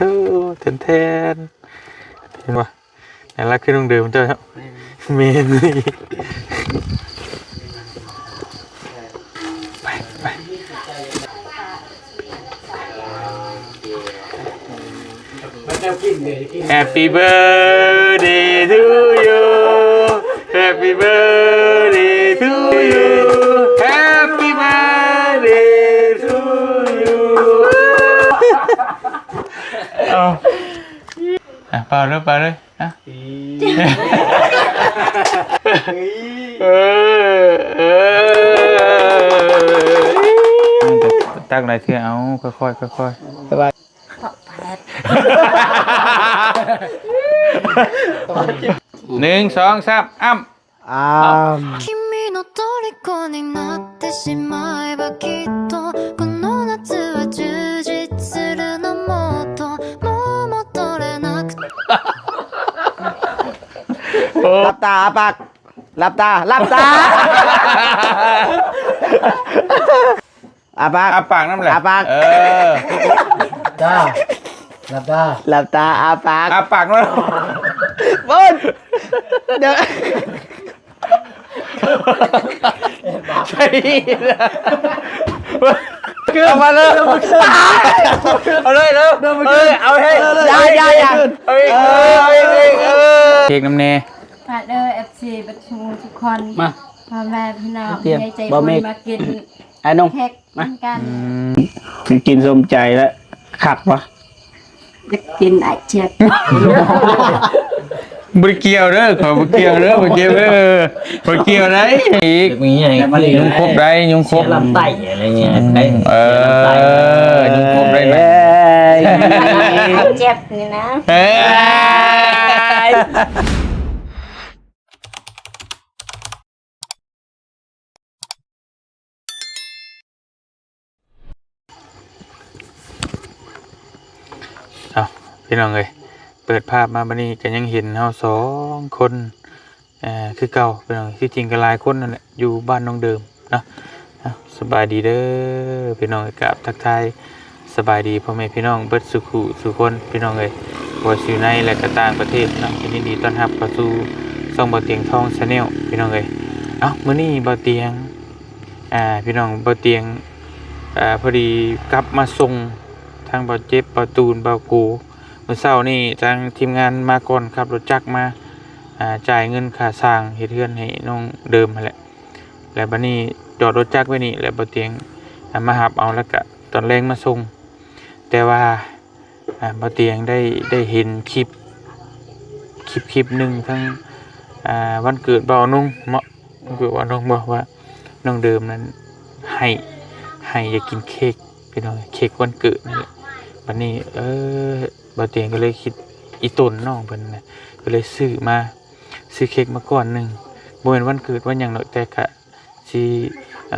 ໂອ້ ແທນໆ ເຫັນບໍ່? ໜ້າລັກຄືນ້ອງເດີມເຈົ້າເນາະ. ແມ່ນ ແມ່ນ ໄປ ໄປ. Happy birthday to you. Happy birthday to you. Happy birthday to you. ເອົາ ອ່ະ ເປົ່າເລີຍ ເປົ່າເລີຍ ອ່ະ ເອີ ເອີ ຕັກຫຼາຍເທື່ອ ເອົາ ຄ່ອຍໆ ຄ່ອຍໆ ສະບາຍ. ໜຶ່ງ ສອງ ສາມ ອ້ຳ. ອ້ຳ. 君の虜になってしまえばきっとこの夏は充実するのもっともう戻れなく ໂອ້ ຫຼັບຕາ ອ້າປາກ ຫຼັບຕາ ຫຼັບຕາ ອ້າປາກ ອ້າປາກນຳແຫຼະ ອ້າປາກ ເອີ ຕາ ຫຼັບຕາ ຫຼັບຕາ ອ້າປາກ ອ້າປາກນຳ ໂອ້ຍ ດຽວ ເອົາມາເລີຍ ເອົາເລີຍເດີ ເອີ ເອົາໃຫ້ ຢ່າ ຢ່າ ຢ່າ ເອົາອີກ ເອີ ເອົາອີກ ເອີ ເຄັກນຳແດ່ ຝາກເດີ ເອັຟຊີ ເບິດທຸກຄົນ ມາ ພໍ່ແມ່ພີ່ນ້ອງ ໃຫຍ່ໃຈບຸນ ມາກິນ ອ້າຍນົງ ເຄັກ ມາ ນຳກັນ ອືມ ກິນສົມໃຈແລ້ວ ຄັກບໍ່? ຢາກກິນອ້າຍຈຽບ ບໍ່ໄດ້ກ່ຽວເດີ ຂ້ອຍບໍ່ກ່ຽວເດີ ບໍ່ກ່ຽວເດີ ບໍ່ກ່ຽວໃດ ອີກ ຍຸງຄົບໃດ ຍຸງຄົບ ເສຍລຳໄສ້ ອະໄລເນີ້ຍ ອືມ ເອີ ຍຸງຄົບໃດ ເອີຍ ອ້າຍຈຽບນີ້ນະ ເອີຍ. ເອົາ ພີ່ນ້ອງເອີຍ ເປີດພາບມາບັດນີ້ກໍຍັງເຫັນເຮົາສອງຄົນ ເອີ ຄືເກົ່າ ພີ່ນ້ອງ. ທີ່ຈິງກໍຫຼາຍຄົນນັ້ນແຫຼະ ຢູ່ບ້ານນ້ອງເດີມເນາະ. ເອົາ ສະບາຍດີເດີ ພີ່ນ້ອງ ກາບທັກທາຍ ສະບາຍດີພໍ່ແມ່ພີ່ນ້ອງເບິດສູ່ຜູ້ສູ່ຄົນ ພີ່ນ້ອງເອີຍ ບໍ່ວ່າຊິຢູ່ໃນ ແລະ ກໍຕ່າງປະເທດເນາະ. ກໍຍິນດີຕ້ອນຮັບເຂົ້າສູ່ຊ່ອງບ່າວຕຽງທອງ Channel ພີ່ນ້ອງເອີຍ. ເອົ້າ ມື້ນີ້ບ່າວຕຽງ ອ່າ ພີ່ນ້ອງ ບ່າວຕຽງ ອ່າ ພໍດີກັບມາສົ່ງທາງບ່າວເຈັບ ບ່າວຕູນ ບ່າວໂກ. ມື້ເຊົ້ານີ້ທາງທີມງານມາກ່ອນ ຂັບລົດຈັກມາ ອ່າ ຈ່າຍເງິນຄ່າສ້າງເຮັດເຮືອນໃຫ້ນ້ອງເດີມຫັ້ນແຫຼະ. ແລ້ວບັດນີ້ຈອດລົດຈັກໄວ້ນີ້ ແລ້ວບ່າວຕຽງ ອ່າ ມາຮັບເອົາ ແລ້ວກະຕອນແລງມາສົ່ງ. ແຕ່ວ່າ ອ່າ ບ່າວຕຽງໄດ້ ໄດ້ເຫັນຄລິບ ຄລິບ ຄລິບໜຶ່ງ ທັງ ອ່າ ວັນເກີດບ່າວນົງເນາະ ຄືວ່ານ້ອງບອກວ່ານ້ອງເດີມນັ້ນໃຫ້ ໃຫ້ຢາກກິນເຄັກ ພີ່ນ້ອງ ເຄັກວັນເກີດນີ້ແຫຼະ. ບັດນີ້ ເອີ ບ່າວຕຽງກໍເລີຍຄິດອີ່ຕົນນ້ອງເພິ່ນນະ ກໍເລີຍຊື້ມາ ຊື້ເຄັກມາກ້ອນໜຶ່ງ ບໍ່ແມ່ນວັນເກີດວັນຫຍັງດອກ ແຕ່ກະຊິ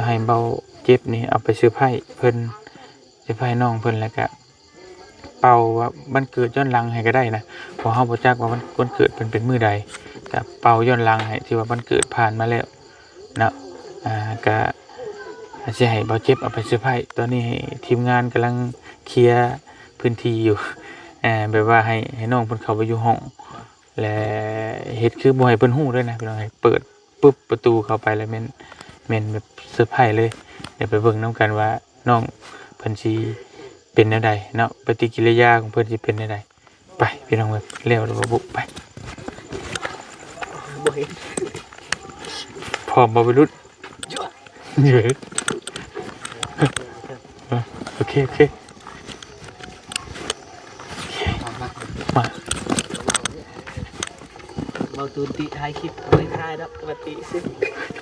ໃຫ້ບ່າວເຈັບນີ້ເອົາໄປເຊີໄພເພິ່ນ ເຊີໄພນ້ອງເພິ່ນ ແລ້ວກະ ເປົ່າວ່າວັນເກີດຍ້ອນຫຼັງໃຫ້ກໍໄດ້ນະ ເພາະເຮົາບໍ່ຈັກວ່າວັນ ວັນເກີດເພິ່ນເປັນມື້ໃດ ກະເປົ່າຍ້ອນຫຼັງໃຫ້ ຖືວ່າວັນເກີດຜ່ານມາແລ້ວເນາະ. ອ່າ ກະຊິໃຫ້ບ່າວເຈັບເອົາໄປເຊີໄພ ຕອນນີ້ໃຫ້ທີມງານກຳລັງເຄຍພື້ນທີ່ຢູ່ ແບບວ່າໃຫ້ ໃຫ້ນ້ອງເພິ່ນເຂົ້າໄປຢູ່ຫ້ອງ ແລະ ເຮັດຄືບໍ່ໃຫ້ເພິ່ນຮູ້ເລີຍນະ ພີ່ນ້ອງ ໃຫ້ເປີດ ປຶບ ປະຕູເຂົ້າໄປແລ້ວແມ່ນ ແມ່ນແບບເຊີໄພເລີຍ. ດຽວໄປເບິ່ງນຳກັນວ່ານ້ອງເພິ່ນຊິເປັນແນວໃດເນາະ ປະຕິກິລິຍາຂອງເພິ່ນຊິເປັນແນວໃດ. ໄປ ພີ່ນ້ອງເອີຍ ແລ້ວບໍ່ບຸ ໄປ ບໍ່ເຫັນ ພ້ອມບໍ່ໄວລຸ້ນ? ເອີ ໂອເຄ ໂອເຄ ມາ ເວົ້າຕູນຕິຖ່າຍຄລິບ ບໍ່ໄດ້ຖ່າຍດອກ ປະຕິຊື່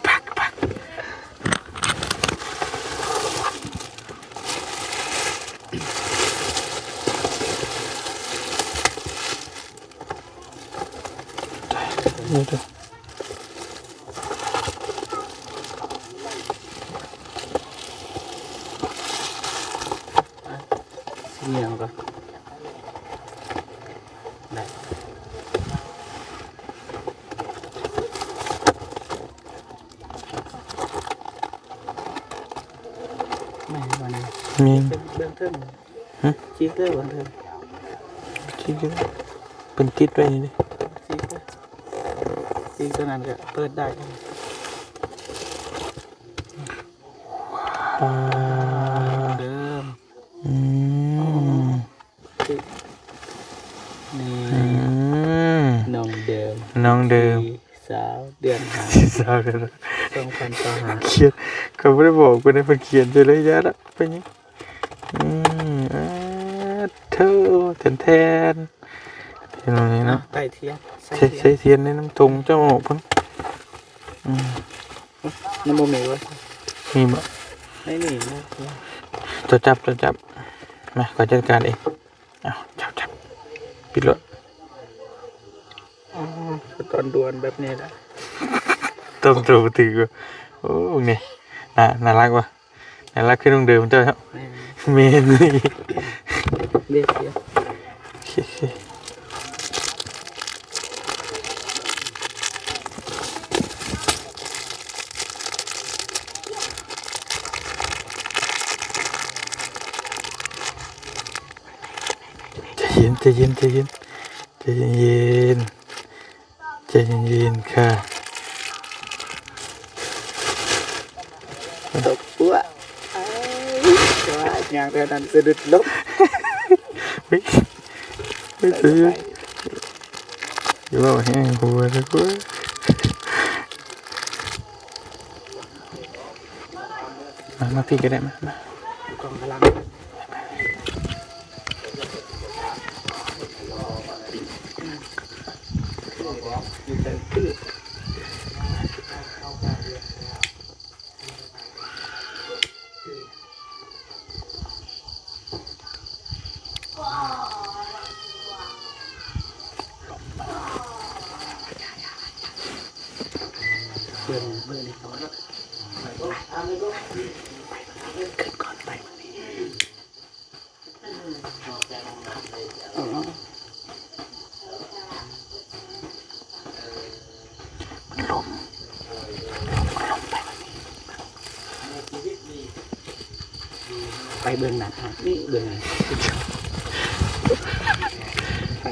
ປາກ ປາກ ຊິມີຫຍັງກໍໄດ້ ແມ່ນບໍ່ນີ້? ມີ ເບິ່ງເທິງ ຮະ? ຊິເກີເບິ່ງເທິງ. ຕິດຢູ່ ເພິ່ນຕິດໄວ້ນີ້ເດ້ ຕິດຕົວນັ້ນກໍເປີດໄດ້ ອ່າ ເດີມ ອືມ ນີ້ ອືມ ນ້ອງເດີມ ນ້ອງເດີມ ສາວເດືອນຫ້າ ສາວເດືອນຫ້າ ສອງພັນຊາວຫ້າ ຂຽນ ຂ້ອຍບໍ່ໄດ້ບອກເພິ່ນໃຫ້ເພິ່ນຂຽນໃສ່ເລີຍ ຢ່າລະ ເປັນຫຍັງ ອືມ ເອີ ເທີ ແທນໆ ເຫັນບໍ່ນີ້ເນາະ ໄຕ້ທຽນ ໃສ່ ໃສ່ທຽນ ໃສ່ທຽນໃນນ້ຳຖົງເຈົ້າອອກພຸ້ນ ອືມ ມັນບໍ່ມີເວີຍ ມີບໍ່? ໃນນີ້ນະ ເຈົ້າຈັບ ເຈົ້າຈັບ ມາ ຂ້ອຍຈັດການເອງ ເອົາ ຈັບ ຈັບ ປິດໂລດ ອໍ ຕອນດ່ວນແບບນີ້ລະ ຕ້ອງໂຕບໍ່ຖືກ ໂອ້ ນີ້ ໜ້າ ໜ້າຮັກບໍ່? ໜ້າຮັກຄືນ້ອງເດີມເຈົ້າເນາະ ແມ່ນ ແມ່ນ ເດ ໂອເຄ ໂອເຄ ໃຈເຢັນ ໃຈເຢັນ ໃຈເຢັນ ໃຈເຢັນ ໃຈເຢັນໆ ຄ່ະ ຕົກປົວ ວ້າຍ ຍ່າງແຖວນັ້ນສະດຸດລົ້ມ ເຮີ້ຍ ເຮີ້ຍ ໃສ່ ຢ່າເວົ້າແຮງ ຫົວເດີ ມາ ມາພີ້ກໍໄດ້ ມາ ມາ ກ້ອງກຳລັງ ເບິ່ງ ເບິ່ງໃນໂທລະສັບ ຂຶ້ນກ່ອນໄປ ມັນມີ ອໍ ລົມ ລົມ ລົມໄປ ໄປເບິ່ງໜ້າທາງນີ້ ເບິ່ງ ໄປ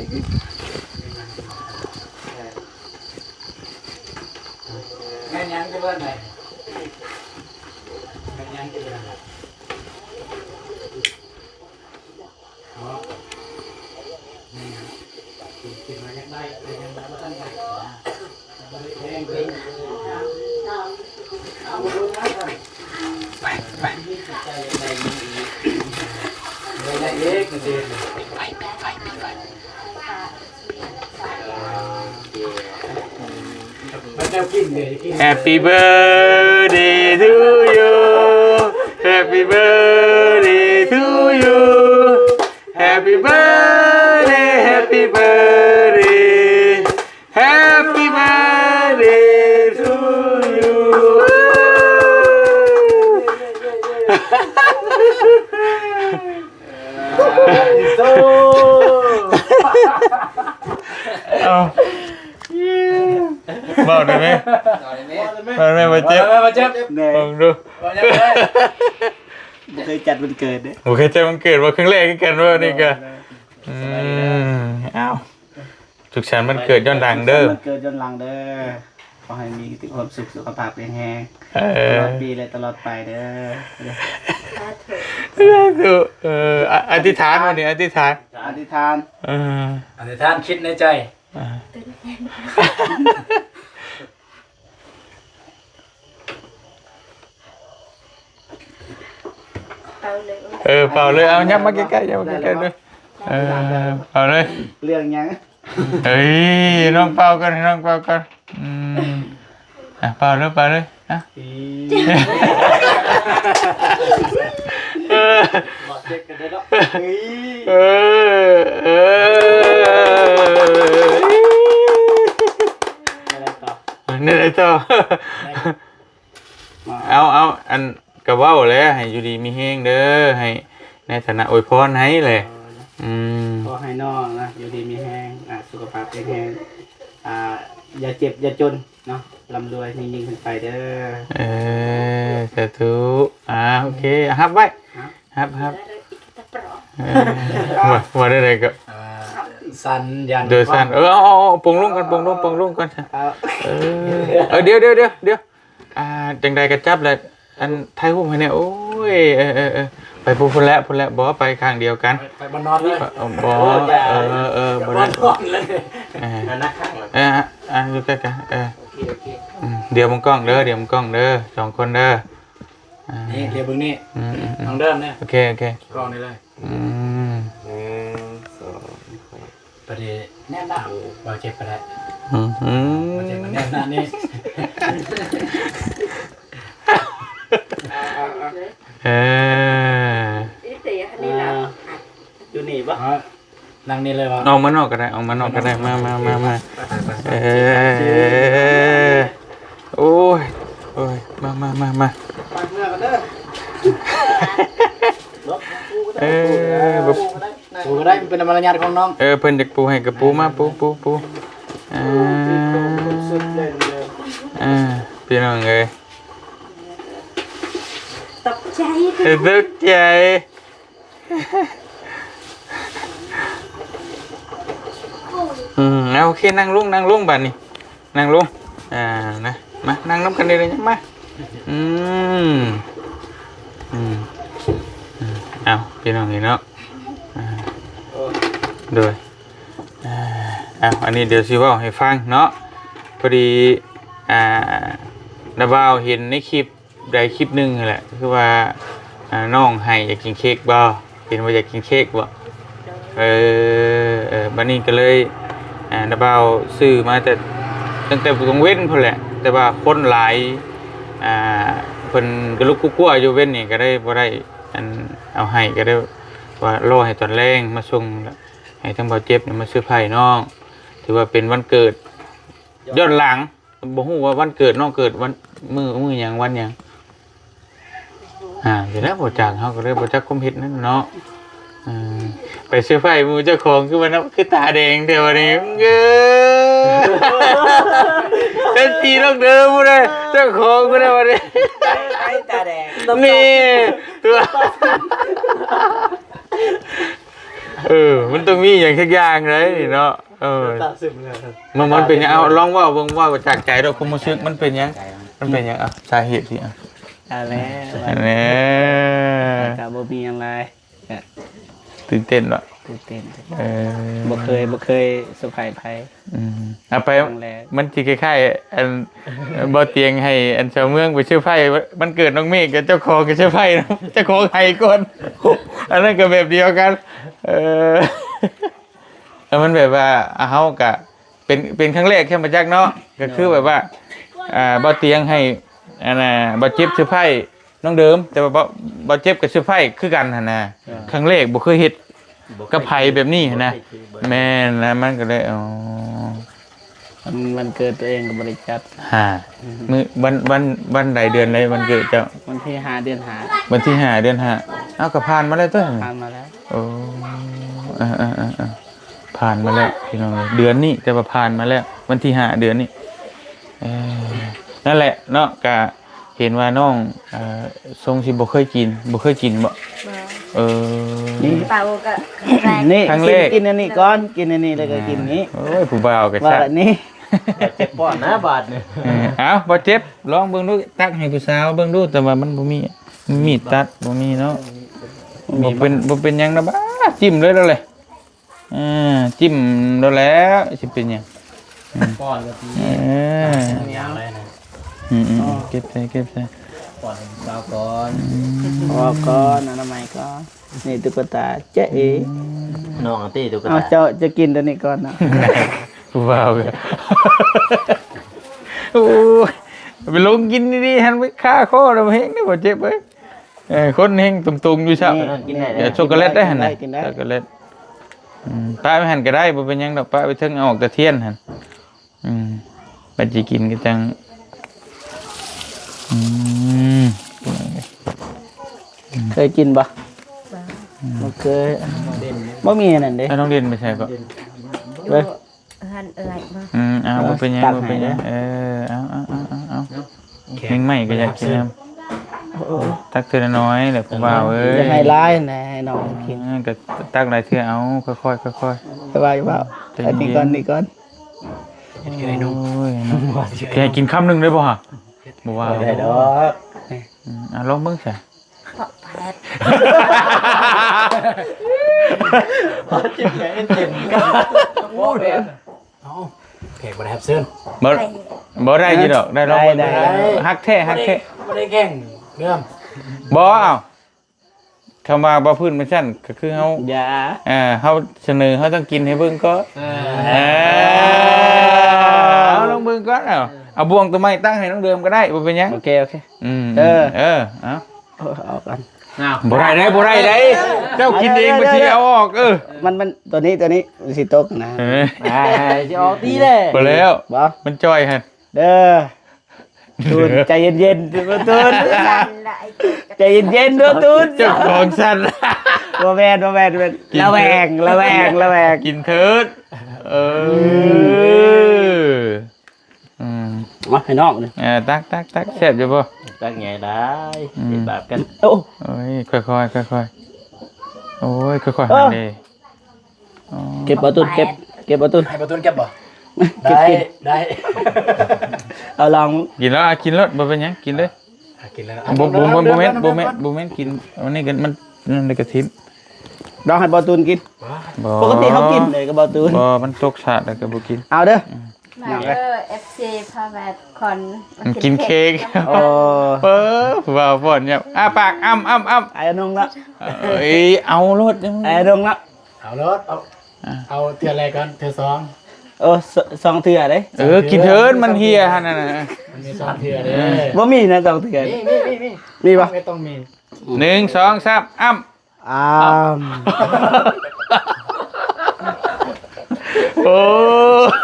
ແມ່ນຫຍັງຈະເບິ່ງໄດ້ ແມ່ນຫຍັງຈະເບິ່ງໄດ້ ໄປ ໄປ ໄປ ໄປ ໄປ ໄປ Happy birthday to you. Happy birthday to you. Happy birthday, happy birthday. Happy birthday to you. ເອົ້າ ເວົ້າໄດ້ໄໝ? ເວົ້າໄດ້ໄໝ? ເວົ້າໄດ້ໄໝ? ບໍ່ເຈັບ ບໍ່ເຈັບ ເບິ່ງດູ ບໍ່ເຄີຍຈັດວັນເກີດເດ້ ບໍ່ເຄີຍຈັດວັນເກີດ ວ່າຄັ້ງແລກຄືກັນ ວ່ານີ້ກະ ອືມ ເອົ້າ ສຸກສັນວັນເກີດຍ້ອນຫຼັງເດີ ສຸກສັນວັນເກີດຍ້ອນຫຼັງເດີ ຂໍໃຫ້ມີແຕ່ຄວາມສຸກ ສຸຂະພາບແຂງແຮງ ເອີ ຕະຫຼອດປີ ແລະ ຕະຫຼອດໄປເດີ ສາທຸ ສາທຸ ເອີ ອະ ອະທິຖານ ວັນນີ້ອະທິຖານ ອະທິຖານ ເອີ ອະທິຖານຄິດໃນໃຈ ເອີ ເປົ່າເລີຍ ເອີ ເປົ່າເລີຍ ເອົາ ຍັບມາໃກ້ໆ ຍັບມາໃກ້ໆເດີ ເອີ ເປົ່າເລີຍ ເລື່ອງຫຍັງ? ເອີຍ ນ້ອງເປົ່າກ່ອນ ໃຫ້ນ້ອງເປົ່າກ່ອນ ອືມ ອ່ະ ເປົ່າເລີຍ ເປົ່າເລີຍ ອ່ະ ເອີ ເອີ ເອີ ແນວໃດຕໍ່? ເອົາ ເອົາ ອັນ ກໍເວົ້າແຫຼະ ໃຫ້ຢູ່ດີມີແຮງເດີ ໃຫ້ໃນຖານະອວຍພອນໃຫ້ແຫຼະ ເອີ ອືມ ຂໍໃຫ້ນ້ອງນະ ຢູ່ດີມີແຮງ ອ່າ ສຸຂະພາບແຂງແຮງ ອ່າ ຢ່າເຈັບຢ່າຈົນເນາະ ລ່ຳລວຍຍິ່ງໆຂຶ້ນໄປເດີ ເອີ ສາທຸ ອ່າ ໂອເຄ ຮັບໄວ້ ຮັບ ຮັບ ເອີ ວ່າ ວ່າໄດ້ໃດກໍ ອ່າ ສັ່ນ ຢ້ານ ໂດຍສັ່ນ ເອີ ເອົາ ເອົາ ເອົາ ປົງລົງກ່ອນ ປົງລົງ ປົງລົງກ່ອນ ເອົາ ເອີ ເອີ ດຽວ ດຽວ ດຽວ ດຽວ ອ່າ ຈັ່ງໃດກໍຈັບແຫຼະ ອັນ ຖ່າຍຮູບໃຫ້ແດ່ ໂອ້ຍ ເອີ ເອີ ເອີ ໄປພຸ້ນ ພຸ້ນແຫຼະ ພຸ້ນແຫຼະ ບໍ່ ໄປຂ້າງດຽວກັນ ໄປ ໄປບ່ອນນອນເລີຍ ເອີ ບໍ່ ໂອ້ຍ ເອີ ເອີ ບໍ່ໄດ້ ເອີ ເອີ ບໍ່ນອນເລີຍ ເອີ ອັນນັ້ນຂ້າງ ເອີ ອັນຢູ່ໃກ້ກັນ ເອີ ໂອເຄ ໂອເຄ ອືມ ດຽວເບິ່ງກ້ອງເດີ ດຽວເບິ່ງກ້ອງເດີ ສອງຄົນເດີ ອ່າ ນີ້ ດຽວເບິ່ງນີ້ ອືມໆໆ ນ້ອງເດີມນີ້ ໂອເຄ ໂອເຄ ກ້ອງນີ້ເລີຍ ອືມ ໜຶ່ງ ສອງ ສາມ ປະເດແນມໜ້າ ເວົ້າເຈັບປະໄດ້ ອືມ ເວົ້າເຈັບມາແນມໜ້ານີ້ ເອີ ອີເຕອັນນີ້ລະ ອ່າ ຢູ່ນີ້ບໍ່? ອ່າ ນັ່ງນີ້ເລີຍວະ? ອອກມານອກກໍໄດ້ ອອກມານອກກໍໄດ້ ມາ ມາ ມາ ມາ ເອີ ໂອ້ຍ ໂອ້ຍ ມາ ມາ ມາ ມາ ເອີ ບໍ່ ປູກໍໄດ້ ມັນເປັນມາລະຍາດຂອງນ້ອງ ເອີ ເພິ່ນຢາກປູໃຫ້ກໍປູມາ ປູ ປູ ປູ ເອີ ເອີ ພີ່ນ້ອງເອີຍ ຕົກໃຈ ເອີ ຕົກໃຈ. ອືມ ເອົາ ໂອເຄ ນັ່ງລົງ ນັ່ງລົງບາດນີ້ ນັ່ງລົງ ອ່າ ນະ ມາ ນັ່ງນຳກັນເລີຍ ມາ ອືມ ອືມ ອືມ ເອົາ ພີ່ນ້ອງເອີຍເນາະ ອ່າ ໂດຍ ອ່າ ເອົາ ອັນນີ້ດຽວຊິເວົ້າໃຫ້ຟັງເນາະ ພໍດີ ອ່າ ນ້າບ່າວເຫັນໃນຄລິບ ໄດ້ຄລິບໜຶ່ງຫັ້ນແຫຼະ ຄືວ່າ ອ່າ ນ້ອງໄຫ້ຢາກກິນເຄ້ກບໍ່? ເຫັນວ່າຢາກກິນເຄ້ກບໍ່? ເອີ ເອີ ບາດນີ້ກໍເລີຍ ອ່າ ນ້າບ່າວຊື້ມາແຕ່ ຕັ້ງແຕ່ຕອນເວັນພຸ້ນແຫຼະ ແຕ່ວ່າຄົນຫຼາຍ ອ່າ ເພິ່ນກະລຸກກຸກກົວຢູ່ເວັນນີ້ ກໍໄດ້ບໍ່ໄດ້ ອັນ ເອົາໃຫ້ ກໍໄດ້ວ່າລໍໃຫ້ຕອນແລງມາສົ່ງ ໃຫ້ທາງບ່າວເຈັບນີ້ມາເຊີໄພນ້ອງ ຖືວ່າເປັນວັນເກີດຍ້ອນຫຼັງ. ບໍ່ຮູ້ວ່າວັນເກີດນ້ອງເກີດວັນ ມື້ ມື້ຫຍັງ ວັນຫຍັງ ອ່າ ຊິແລ້ວບໍ່ຈັກ ເຮົາກໍເລີຍບໍ່ຈັກຄວາມເຮັດນັ້ນເນາະ ເອີ ໄປເຊີໄພໝູ່ເຈົ້າຂອງ ຄືວ່ານຳ ຄືຕາແດງແທ້ວະນີ້ ເອີ ເປັນທີ່ນ້ອງເດີມຜູ້ໃດ ເຈົ້າຂອງຜູ້ໃດວະນີ້ ຕາແດງ ນີ້ຕົວ ເອີ ມັນຕ້ອງມີຫຍັງສັກຢ່າງໃດເນາະ. ເອີ ນ້ຳຕາຊຶມເລີຍ ມັນ ມັນເປັນຫຍັງ? ເອົາ ລອງເວົ້າເບິ່ງ ເວົ້າຈາກໃຈໂດຍຄວາມຮູ້ສຶກ ມັນເປັນຫຍັງ? ມັນເປັນຫຍັງ? ເອົາ ສາເຫດທີ່ ເອົາ ເອົາແລ້ວ ເອີ ກໍບໍ່ມີຫຍັງຫຼາຍ ກໍຕື່ນເຕັ້ນເນາະ ຕື່ນເຕັ້ນ ເອີ ບໍ່ເຄີຍ ບໍ່ເຄີຍເຊີໄພໃຜ ອືມ ເອົາໄປ ຄັ້ງແລກ ມັນຊິຄ້າຍໆ ອັນ ບໍ່ຕຽງໃຫ້ ອັນ ຊາວເມືອງໄປເຊີໄພວັນເກີດນ້ອງເມກ ກັບເຈົ້າຂອງກໍເຊີໄພນຳ ເຈົ້າຂອງໄຫ້ກ່ອນ ອັນນັ້ນກໍແບບດຽວກັນ ເອີ. ເອີ ມັນແບບວ່າ ອ່າ ເຮົາກະເປັນ ເປັນຄັ້ງແລກແຄ່ມາຈັກເນາະ ກໍຄືແບບວ່າ ອ່າ ບ່າວຕຽງໃຫ້ ອັນນ່າ ບ່າວເຈັບເຊີໄພນ້ອງເດີມ ແຕ່ວ່າບ່າວ ບ່າວເຈັບກໍເຊີໄພຄືກັນຫັ້ນນະ ເອີ ຄັ້ງແລກບໍ່ເຄີຍເຮັດ ບໍ່ເຄີຍ ກັບໃຜແບບນີ້ຫັ້ນນະ ບໍ່ເຄີຍ ແມ່ນ ແລ້ວມັນກໍເລີຍ ອໍ ວັນ ວັນເກີດຕົວເອງກໍບໍ່ໄດ້ຈັດ ຫາ ອືມ ມື້ ວັນ ວັນ ວັນໃດເດືອນໃດວັນເກີດເຈົ້າ? ວັນທີຫ້າເດືອນຫ້າ ວັນທີຫ້າເດືອນຫ້າ ເອົ້າ ກໍຜ່ານມາແລ້ວຕົວະ ຜ່ານມາແລ້ວ ໂອ້ ເອີໆ ຜ່ານມາແລ້ວພີ່ນ້ອງເອີຍ ເດືອນນີ້ ແຕ່ວ່າຜ່ານມາແລ້ວ ວັນທີຫ້າເດືອນນີ້ ເອີ ນັ້ນແຫຼະເນາະ ກະເຫັນວ່ານ້ອງ ເອີ ຊົງຊິບໍ່ເຄີຍກິນ ບໍ່ເຄີຍກິນບໍ່? ບໍ່ ເອີ ນີ້ ເປົ່າກໍຄັ້ງແລກ ນີ້ ຄັ້ງແລກ ກິນ ກິນອັນນີ້ກ່ອນ ກິນອັນນີ້ແລ້ວກໍກິນນີ້ ໂອ້ຍ ຜູ້ບ່າວກໍ ວ່າ ຊະ ອັນນີ້ ເຈັບປ້ອນນະບາດນີ້ ເອີ ເອົາ ບໍ່ເຈັບ ລອງເບິ່ງດູ ຕັກໃຫ້ຜູ້ສາວເບິ່ງດູ ແຕ່ວ່າມັນບໍ່ມີ ມີດຕັດ ບໍ່ມີເນາະ ບໍ່ເປັນ ບໍ່ເປັນຫຍັງນະ ບາດ ຈິ້ມເລີຍແລ້ວແຫຼະ ອ່າ ຈິ້ມໂລດແລ້ວ ຊິເປັນຫຍັງ ອືມ ປ້ອນກໍດີ ເອີ ຍາວເລີຍນະ ອືມໆ ເກັບໃສ່ ເກັບໃສ່ ປ້ອນໃຫ້ສາວກ່ອນ ອືມ ອອກກ່ອນ ອະນາໄມກ່ອນ ນີ້ຕຸກກະຕາ ຈະເອ ອືມ ນ້ອງຕິຕຸກກະຕາ ເອົາ ເຈົ້າຈະກິນຕົວນີ້ກ່ອນເນາະ ຜູ້ບ່າວ ໂອ້ຍ ໄປລົງກິນດີໆ ຫັ້ນໄປຄາຄໍແລ້ວແຮງເດ້ ບໍ່ເຈັບເອີຍ. ເອີ ຄົນແຮ່ງຕຸງໆຢູ່ຊະ ນີ້ ກິນໄດ້ ເອີ ເອີ ເອີ ຊັອກໂກແລັດໄດ້ຫັ້ນນະ ກິນໄດ້ ຊັອກໂກແລັດ ອືມ ປະໄວ້ຫັ້ນກໍໄດ້ ບໍ່ເປັນຫຍັງດອກ ປະໄວ້ເທິງ ເອົາອອກແຕ່ທຽນຫັ້ນ ອືມ ບັດຊິກິນກໍຈັ່ງ ອືມ ອືມ ເຄີຍກິນບໍ່? ບໍ່ ອືມ ບໍ່ເຄີຍ ບໍ່ມີອັນນັ້ນເດ້ ເອົາ ນ້ອງເດັ່ນໄປໃສກໍ? ເອີ ເຮືອນເອື້ອຍບໍ່? ອືມ ເອົາ ເອີ ບໍ່ເປັນຫຍັງ ຕັກໃຫ້ ບໍ່ເປັນຫຍັງ ເດີ ເອີ ເອົາ ເອົາ ເອົາ ເອົາ ແຂກ ແມງໄມ້ກໍຢາກກິນນຳ ໄປຮັບເຊີນ ຕັກເທື່ອນ້ອຍແຫຼະຜູ້ບ່າວເອີຍ ຢ່າໃຫ້ຫຼາຍນະ ໃຫ້ນ້ອງກິນ ເອີ ກໍຕັກຫຼາຍເທື່ອເອົາ ຄ່ອຍໆ ຄ່ອຍໆ ຄ່ອຍເວົ້າ ໃຈເຢັນໆ ອັນນີ້ກ່ອນ ນີ້ກ່ອນ ໂອ້ຍ ຊິໃຫ້ກິນຄຳໜຶ່ງໄດ້ບໍ່ຫະ? ບໍ່ວ່າ ບໍ່ໄດ້ດອກ ອືມ ອ່າ ລອງເບິ່ງຊະ ເພາະແປດ ເຈັບໃຈເຈັບກັນ ໂອ້ຍ ເອົາ ແຂກບໍ່ໄດ້ຮັບເຊີນ ບໍ່ ບໍ່ໄດ້ຢູ່ດອກ ໄດ້ລອງເບິ່ງ ໄດ້ ໄດ້ ຮັກແທ້ ຮັກແທ້ ບໍ່ໄດ້ແຂ່ງເລື່ອງ ບໍ່ ເອົາ ຄຳວ່າບໍ່ພື້ນມັນຊັ້ນ ກໍຄືເຮົາ ຢ່າ ເອີ ເຮົາສະເໜີ ເຮົາຕ້ອງກິນໃຫ້ເບິ່ງກ່ອນ ເອີ ເອີ ເອົາລອງເບິ່ງກ່ອນ ເອົາ ເອົາບ່ວງຕົວໃໝ່ຕັ້ງໃຫ້ນ້ອງເດີມກໍໄດ້ ບໍ່ເປັນຫຍັງ ໂອເຄ ໂອເຄ ອືມ ເອີ ເອີ ເອົາ ເອົາກັນ ບໍ່ໄດ້ເດ້ ບໍ່ໄດ້ເດ້ ເຈົ້າກິນເອງ ບໍ່ຊິເອົາອອກ ເອີ ມັນ ມັນ ຕົວນີ້ ຕົວນີ້ ມັນຊິຕົກນະ ເອີ ອ່າ ຊິອອກຕິແຫຼະ ບໍ່ແລ້ວ ບໍ່ ມັນຈ່ອຍຫັ້ນ ເດີ ຕູນ ໃຈເຢັນໆ ຕູນ ສັ່ນລະ ໃຈເຢັນໆ ເດີ ຕູນ ເຈົ້າຂອງສັ່ນ ບໍ່ແມ່ນ ບໍ່ແມ່ນ ບໍ່ແມ່ນ ກິນເທີດ ລະແວງ ລະແວງ ລະແວງ ກິນເທີດ ເອີ ອືມ ມາໃຫ້ນ້ອງນີ້ ເອີ ຕັກໆໆ ແຊບຢູ່ບໍ່? ຕັກໃຫຍ່ຫຼາຍ ອືມ ເຮັດບາບກັນ ໂອ້ ໂອ້ຍ ຄ່ອຍໆ ຄ່ອຍໆ ໂອ້ຍ ຄ່ອຍໆ ເອີ ຫັ້ນເດ້ ອໍ ເກັບບໍ່ຕຸນ ເກັບ ເກັບບໍ່ຕຸນ ໃຫ້ບໍ່ຕຸນເກັບບໍ່? ເກັບ ໄດ້ ກິນ ໄດ້ ເອົາລອງ ກິນແລ້ວ ອ່ະ ກິນໂລດ ບໍ່ເປັນຫຍັງ ກິນເລີຍ ອ່ະ ກິນແລ້ວ ບໍ່ ບໍ່ ບໍ່ແມ່ນ ບໍ່ແມ່ນ ບໍ່ແມ່ນ ກິນ ອັນນີ້ກໍມັນ ມັນໄດ້ກະທິມ ລອງໃຫ້ບໍ່ຕຸນກິນ ບໍ່ ປົກກະຕິເຮົາກິນເດ້ກັບບໍ່ຕຸນ ບໍ່ ມັນຕົກສາດແລ້ວກໍບໍ່ກິນ ເອົາເດີ ອືມ ມາເດີ ເອັຟຊີ ພາແວດຄອນ ກິນເຄ້ກ ໂອ້ ເອີ ຜູ້ບ່າວປ້ອນຍາມ ອ້າປາກ ອ້ຳ ອ້ຳ ອ້ຳ ໄອ້ອານົງເນາະ ເອີຍ ເອົາໂລດ ໄອ້ອານົງເນາະ ເອົາໂລດ ເອົາ ອ່າ ເອົາເທື່ອແລກກ່ອນ ເທື່ອສອງ ໂອ້ ສ- ສອງເທື່ອເດ້ ເອີ ກິນເທີດ ມັນເຫ່ຍຫັ້ນນະ ມັນມີສອງເທື່ອເດ້ ບໍ່ມີນະ ສອງເທື່ອ ມີ ມີ ມີ ມີ ມີບໍ່? ຕ້ອງມີ ໜຶ່ງ ສອງ ສາມ ອ້ຳ ອ້ຳ ໂອ້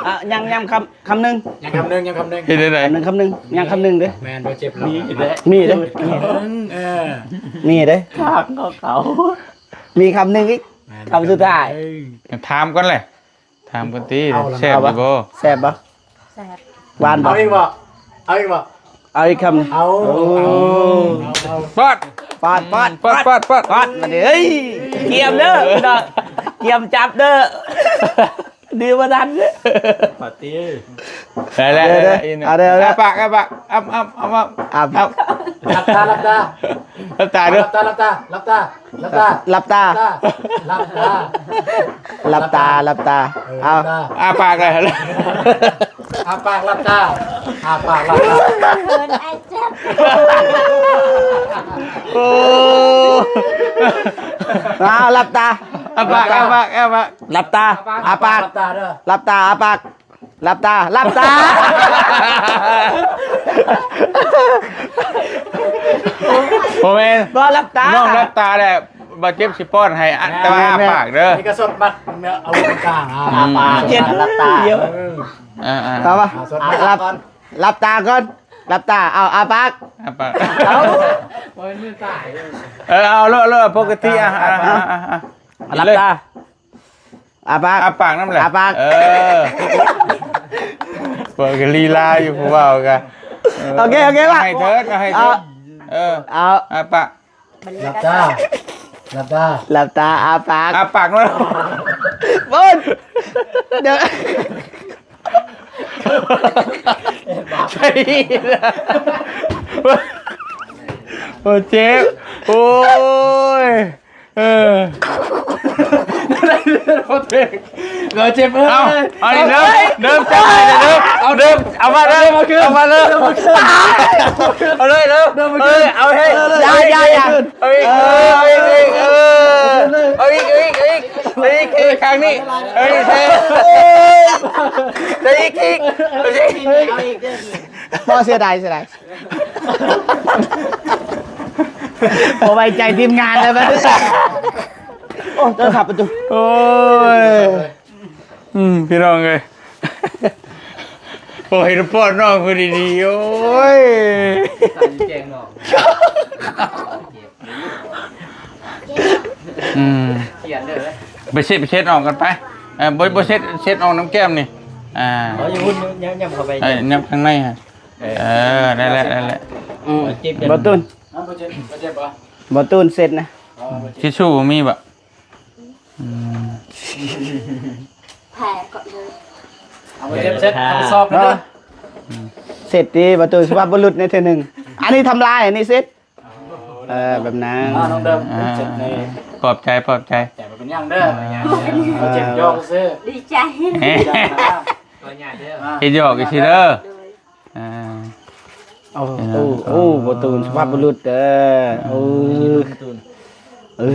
ອ່ະ ຍັງ ຍັງຄຳ ຄຳໜຶ່ງ ຍັງຄຳໜຶ່ງ ຍັງຄຳໜຶ່ງ ເຮັດໄດ້ໃດ ຄຳໜຶ່ງ ຄຳໜຶ່ງ ຍັງຄຳໜຶ່ງເດ້ ແມ່ນ ບໍ່ເຈັບແລ້ວ ມີເດ້ ມີເດ້ ເອີ ມີເດ້ ທາງຂອງເຂົາ ມີຄຳໜຶ່ງອີກ ແມ່ນ ຄຳສຸດທ້າຍ ເອີ ຖາມກ່ອນແຫຼະ ຖາມກ່ອນຕິ ເອົາລະ ແຊບຢູ່ບໍ່? ແຊບບໍ່? ແຊບ ຫວານບໍ່? ເອົາອີກບໍ່? ເອົາອີກບໍ່? ເອົາອີກຄຳ ເອົາ ໂອ້ ເອົາ ເອົາ ປາດ ປາດ ປາດ ປາດ ປາດ ບາດນີ້ ເຮີ້ຍ ກຽມເດີ ກຽມຈັບເດີ ດື່ມບໍ່ທັນເດີ ປາດຕິ ໄດ້ແລ້ວ ໄດ້ແລ້ວ ເອົາເດີ ເອົາເດີ ອ້າປາກ ອ້າປາກ ອ້ຳ ອ້ຳ ອ້ຳ ອ້ຳ ອ້ຳ ອ້ຳ ຫຼັບຕາ ຫຼັບຕາ ຫຼັບຕາເດີ ຫຼັບຕາ ຫຼັບຕາ ຫຼັບຕາ ຫຼັບຕາ ຫຼັບຕາ ຫຼັບຕາ ຫຼັບຕາ ເອີ ເອົາ ຫຼັບຕາ ອ້າປາກເລີຍ ອ້າປາກ ຫຼັບຕາ ອ້າປາກ ຫຼັບຕາ ເຂີນ ອ້າຍເຈັບ ໂອ້ ເອົາ ຫຼັບຕາ ອ້າປາກ ອ້າປາກ ອ້າປາກ ຫຼັບຕາ ອ້າປາກ ຫຼັບຕາເດີ ຫຼັບຕາ ອ້າປາກ ຫຼັບຕາ ຫຼັບຕາ ບໍ່ແມ່ນ ບໍ່ ຫຼັບຕາ ນ້ອງຫຼັບຕາແຫຼະ ບ່າວເຈັບຊິປ້ອນໃຫ້ ອະ ແມ່ນ ແຕ່ວ່າອ້າປາກເດີ ນີ້ກໍສົດບັດ ເອົາກາງ ອືມ ອ້າປາກ ເຈັບ ຫຼັບຕາ ດຽວ ເອີ ອ່າໆ ຕາມາ ອ່າ ສົດບັດ ຫຼັບ ຫຼັບຕາກ່ອນ ຫຼັບຕາ ເອົາ ອ້າປາກ ອ້າປາກ ເອົາ ເອີ ເອົາ ເລີ ເລີ ປົກກະຕິ ອ່າ ອ່າ ອ່າ ອ່າ ອ່າ ຫຼັບຕາ ອ້າປາກ ອ້າປາກນຳແຫຼະ ອ້າປາກ ເອີ ເປີດກະລີລາຢູ່ຜູ້ເວົ້າກະ ເອີ ໂອເຄ ໂອເຄ ວ່າ ໃຫ້ເທີດ ໃຫ້ເທີດ ເອີ ເອົາ ອ້າປາກ ຫຼັບຕາ ຫຼັບຕາ ຫຼັບຕາ ອ້າປາກ ອ້າປາກເນາະ ເບິ່ງ ດຽວ ໃສ່ ໂອ້ ເຈັບ ໂອ້ຍ ເອີ ເຈັບເອີຍ ເອົາ ເອົານີ້ເດີ ເດີມ ຈັບໃຫ້ເດີມ ເອົາເດີມ ເອົາມາເດີມ ເອົາມາເດີມ ເອົາເລີຍເດີມ ເອີ ເອົາໃຫ້ ຢ່າ ຢ່າ ຢ່າ ເອົາອີກ ເອີ ເອົາອີກ ເອີ ເອົາອີກ ເອົາອີກ ເອົາອີກ ເອົາອີກ ເອົາອີກ ຂ້າງນີ້ ເອົາອີກ ເອົາອີກ ເອົາອີກ ບໍ່ ເສຍດາຍ ເສຍດາຍ ບໍ່ໄວ້ໃຈທີມງານແລ້ວບັດນີ້ ໂອ້ ເດີນຂັບປະຕູ ໂອ້ຍ ອືມ ພີ່ນ້ອງເອີຍ ບໍ່ເຫັນປ້ອນນ້ອງເພິ່ນດີໆ ໂອ້ຍ ແກງນ້ອງ ອືມ ຂຽນເດີ ໄປເຊັດ ໄປເຊັດອອກກັນໄປ ເອີ ບໍ່ ບໍ່ເຊັດ ເຊັດອອກນ້ຳແກ້ມນີ້ ອ່າ ເອົາຢູ່ພຸ້ນ ຫຍັບ ຫຍັບເຂົ້າໄປ ເອີ ຫຍັບຂ້າງໃນຫັ້ນ ເອີ ນັ້ນແຫຼະ ນັ້ນແຫຼະ ອືມ ບໍ່ຕຸນ ບໍ່ເຈັບ ບໍ່ເຈັບບໍ່? ບໍ່ຕູນເຊັດນະ. ອໍ ບໍ່ເຈັບ. ທິດຊູບໍ່ມີບໍ່? ອືມ ແຜກໍເລີຍ ເອົາບໍ່ເຈັບເຊັດ ເອົາໄປສອບເດີ. ເຊັດຕິ ບໍ່ຕູນ ສຸພາບບຸລຸດໃນເທື່ອໜຶ່ງ. ອັນນີ້ທຳລາຍ ອັນນີ້ເຊັດ. ເອີ ແບບນັ້ນ. ອ່າ ນ້ອງເດີມ ອ່າ ເຈັບໃນ ປອບໃຈ ປອບໃຈ. ແຕ່ບໍ່ເປັນຫຍັງເດີ ອ່າ ບໍ່ເຈັບ ຢອກຊື່. ດີໃຈ ເຮັດຢອກຊື່ເດີ. ໂດຍ ອ່າ ໂອ້ ເອີ ໂອ້ ໂອ້ ບໍ່ຕູນ ສຸພາບບຸລຸດເດີ. ໂອ້ ເອີ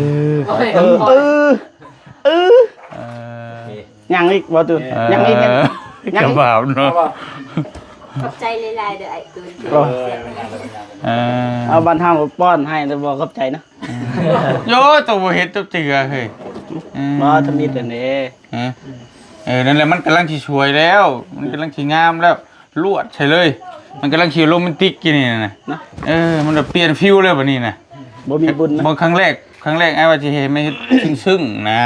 ເອີ ເອີ ເອີ ເອີ ເອີ ຍັງອີກບໍ່ຕູນ? ເອີ ຍັງອີກ ຍັງ ຍັງອີກ ກະບາບເນາະ. ຂອບໃຈຫຼາຍໆເດີອ້າຍຕູນ. ໂອ້ ເອີ ເອົາ ບ້ານເຮົາປ້ອນໃຫ້ແລ້ວບໍ່ຂອບໃຈເນາະ. ໂຍ ໂຕບໍ່ເຮັດຈັກເທື່ອເຮີ້ຍ. ອືມ ບໍ່ທຳອິດຫັ້ນເດ້. ເອີ ເອີ ນັ້ນແຫຼະ ມັນກຳລັງຊິສວຍແລ້ວ ມັນກຳລັງຊິງາມແລ້ວ ລວດໃສ່ເລີຍ. ມັນກຳລັງຊິໂຣແມນຕິກຢູ່ນີ້ນະ ເນາະ. ເອີ ມັນແບບປ່ຽນຟີວເລີຍບັດນີ້ນະ. ບໍ່ມີບຸນນະ ບໍ່ ຄັ້ງແລກ ຄັ້ງແລກອ້າຍວ່າຊິເຮັດ ມາເຮັດຊຶ້ງໆນະ.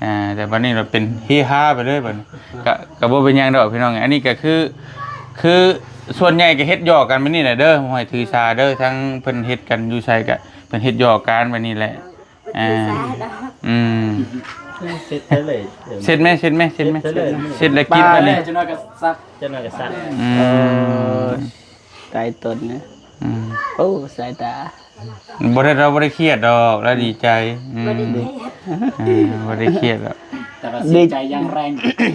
ອ່າ ແຕ່ບັດນີ້ລະເປັນເຮຮາໄປເລີຍບັດນີ້. ກະ ກະບໍ່ເປັນຫຍັງດອກພີ່ນ້ອງ. ອັນນີ້ກະຄື ຄືສ່ວນໃຫຍ່ກະເຮັດຢອກກັນແບບນີ້ແຫຼະເດີ ບໍ່ໃຫ້ຖືສາເດີ. ທັງເພິ່ນເຮັດກັນຢູ່ໃສກະເພິ່ນເຮັດຢອກກັນແບບນີ້ແຫຼະ. ອ່າ ອືມ ເຊັດເລີຍ ເຊັດແມ ເຊັດແມ ເຊັດແມ ເຊັດແລ້ວກິນອັນນີ້. ຈັກໜ້ອຍກະຊັກ ຈັກໜ້ອຍກະຊັກ. ອືມ ເອີ ຕາຍຕົນນະ. ອືມ ໂອ້ ສາຍຕາ ບໍ່ໄດ້ ລາວບໍ່ໄດ້ຄຽດດອກ ລາວດີໃຈ. ອືມ ບໍ່ໄດ້ຄຽດ ເອີ ບໍ່ໄດ້ຄຽດດອກ ແຕ່ວ່າເສຍໃຈຢ່າງແຮງ.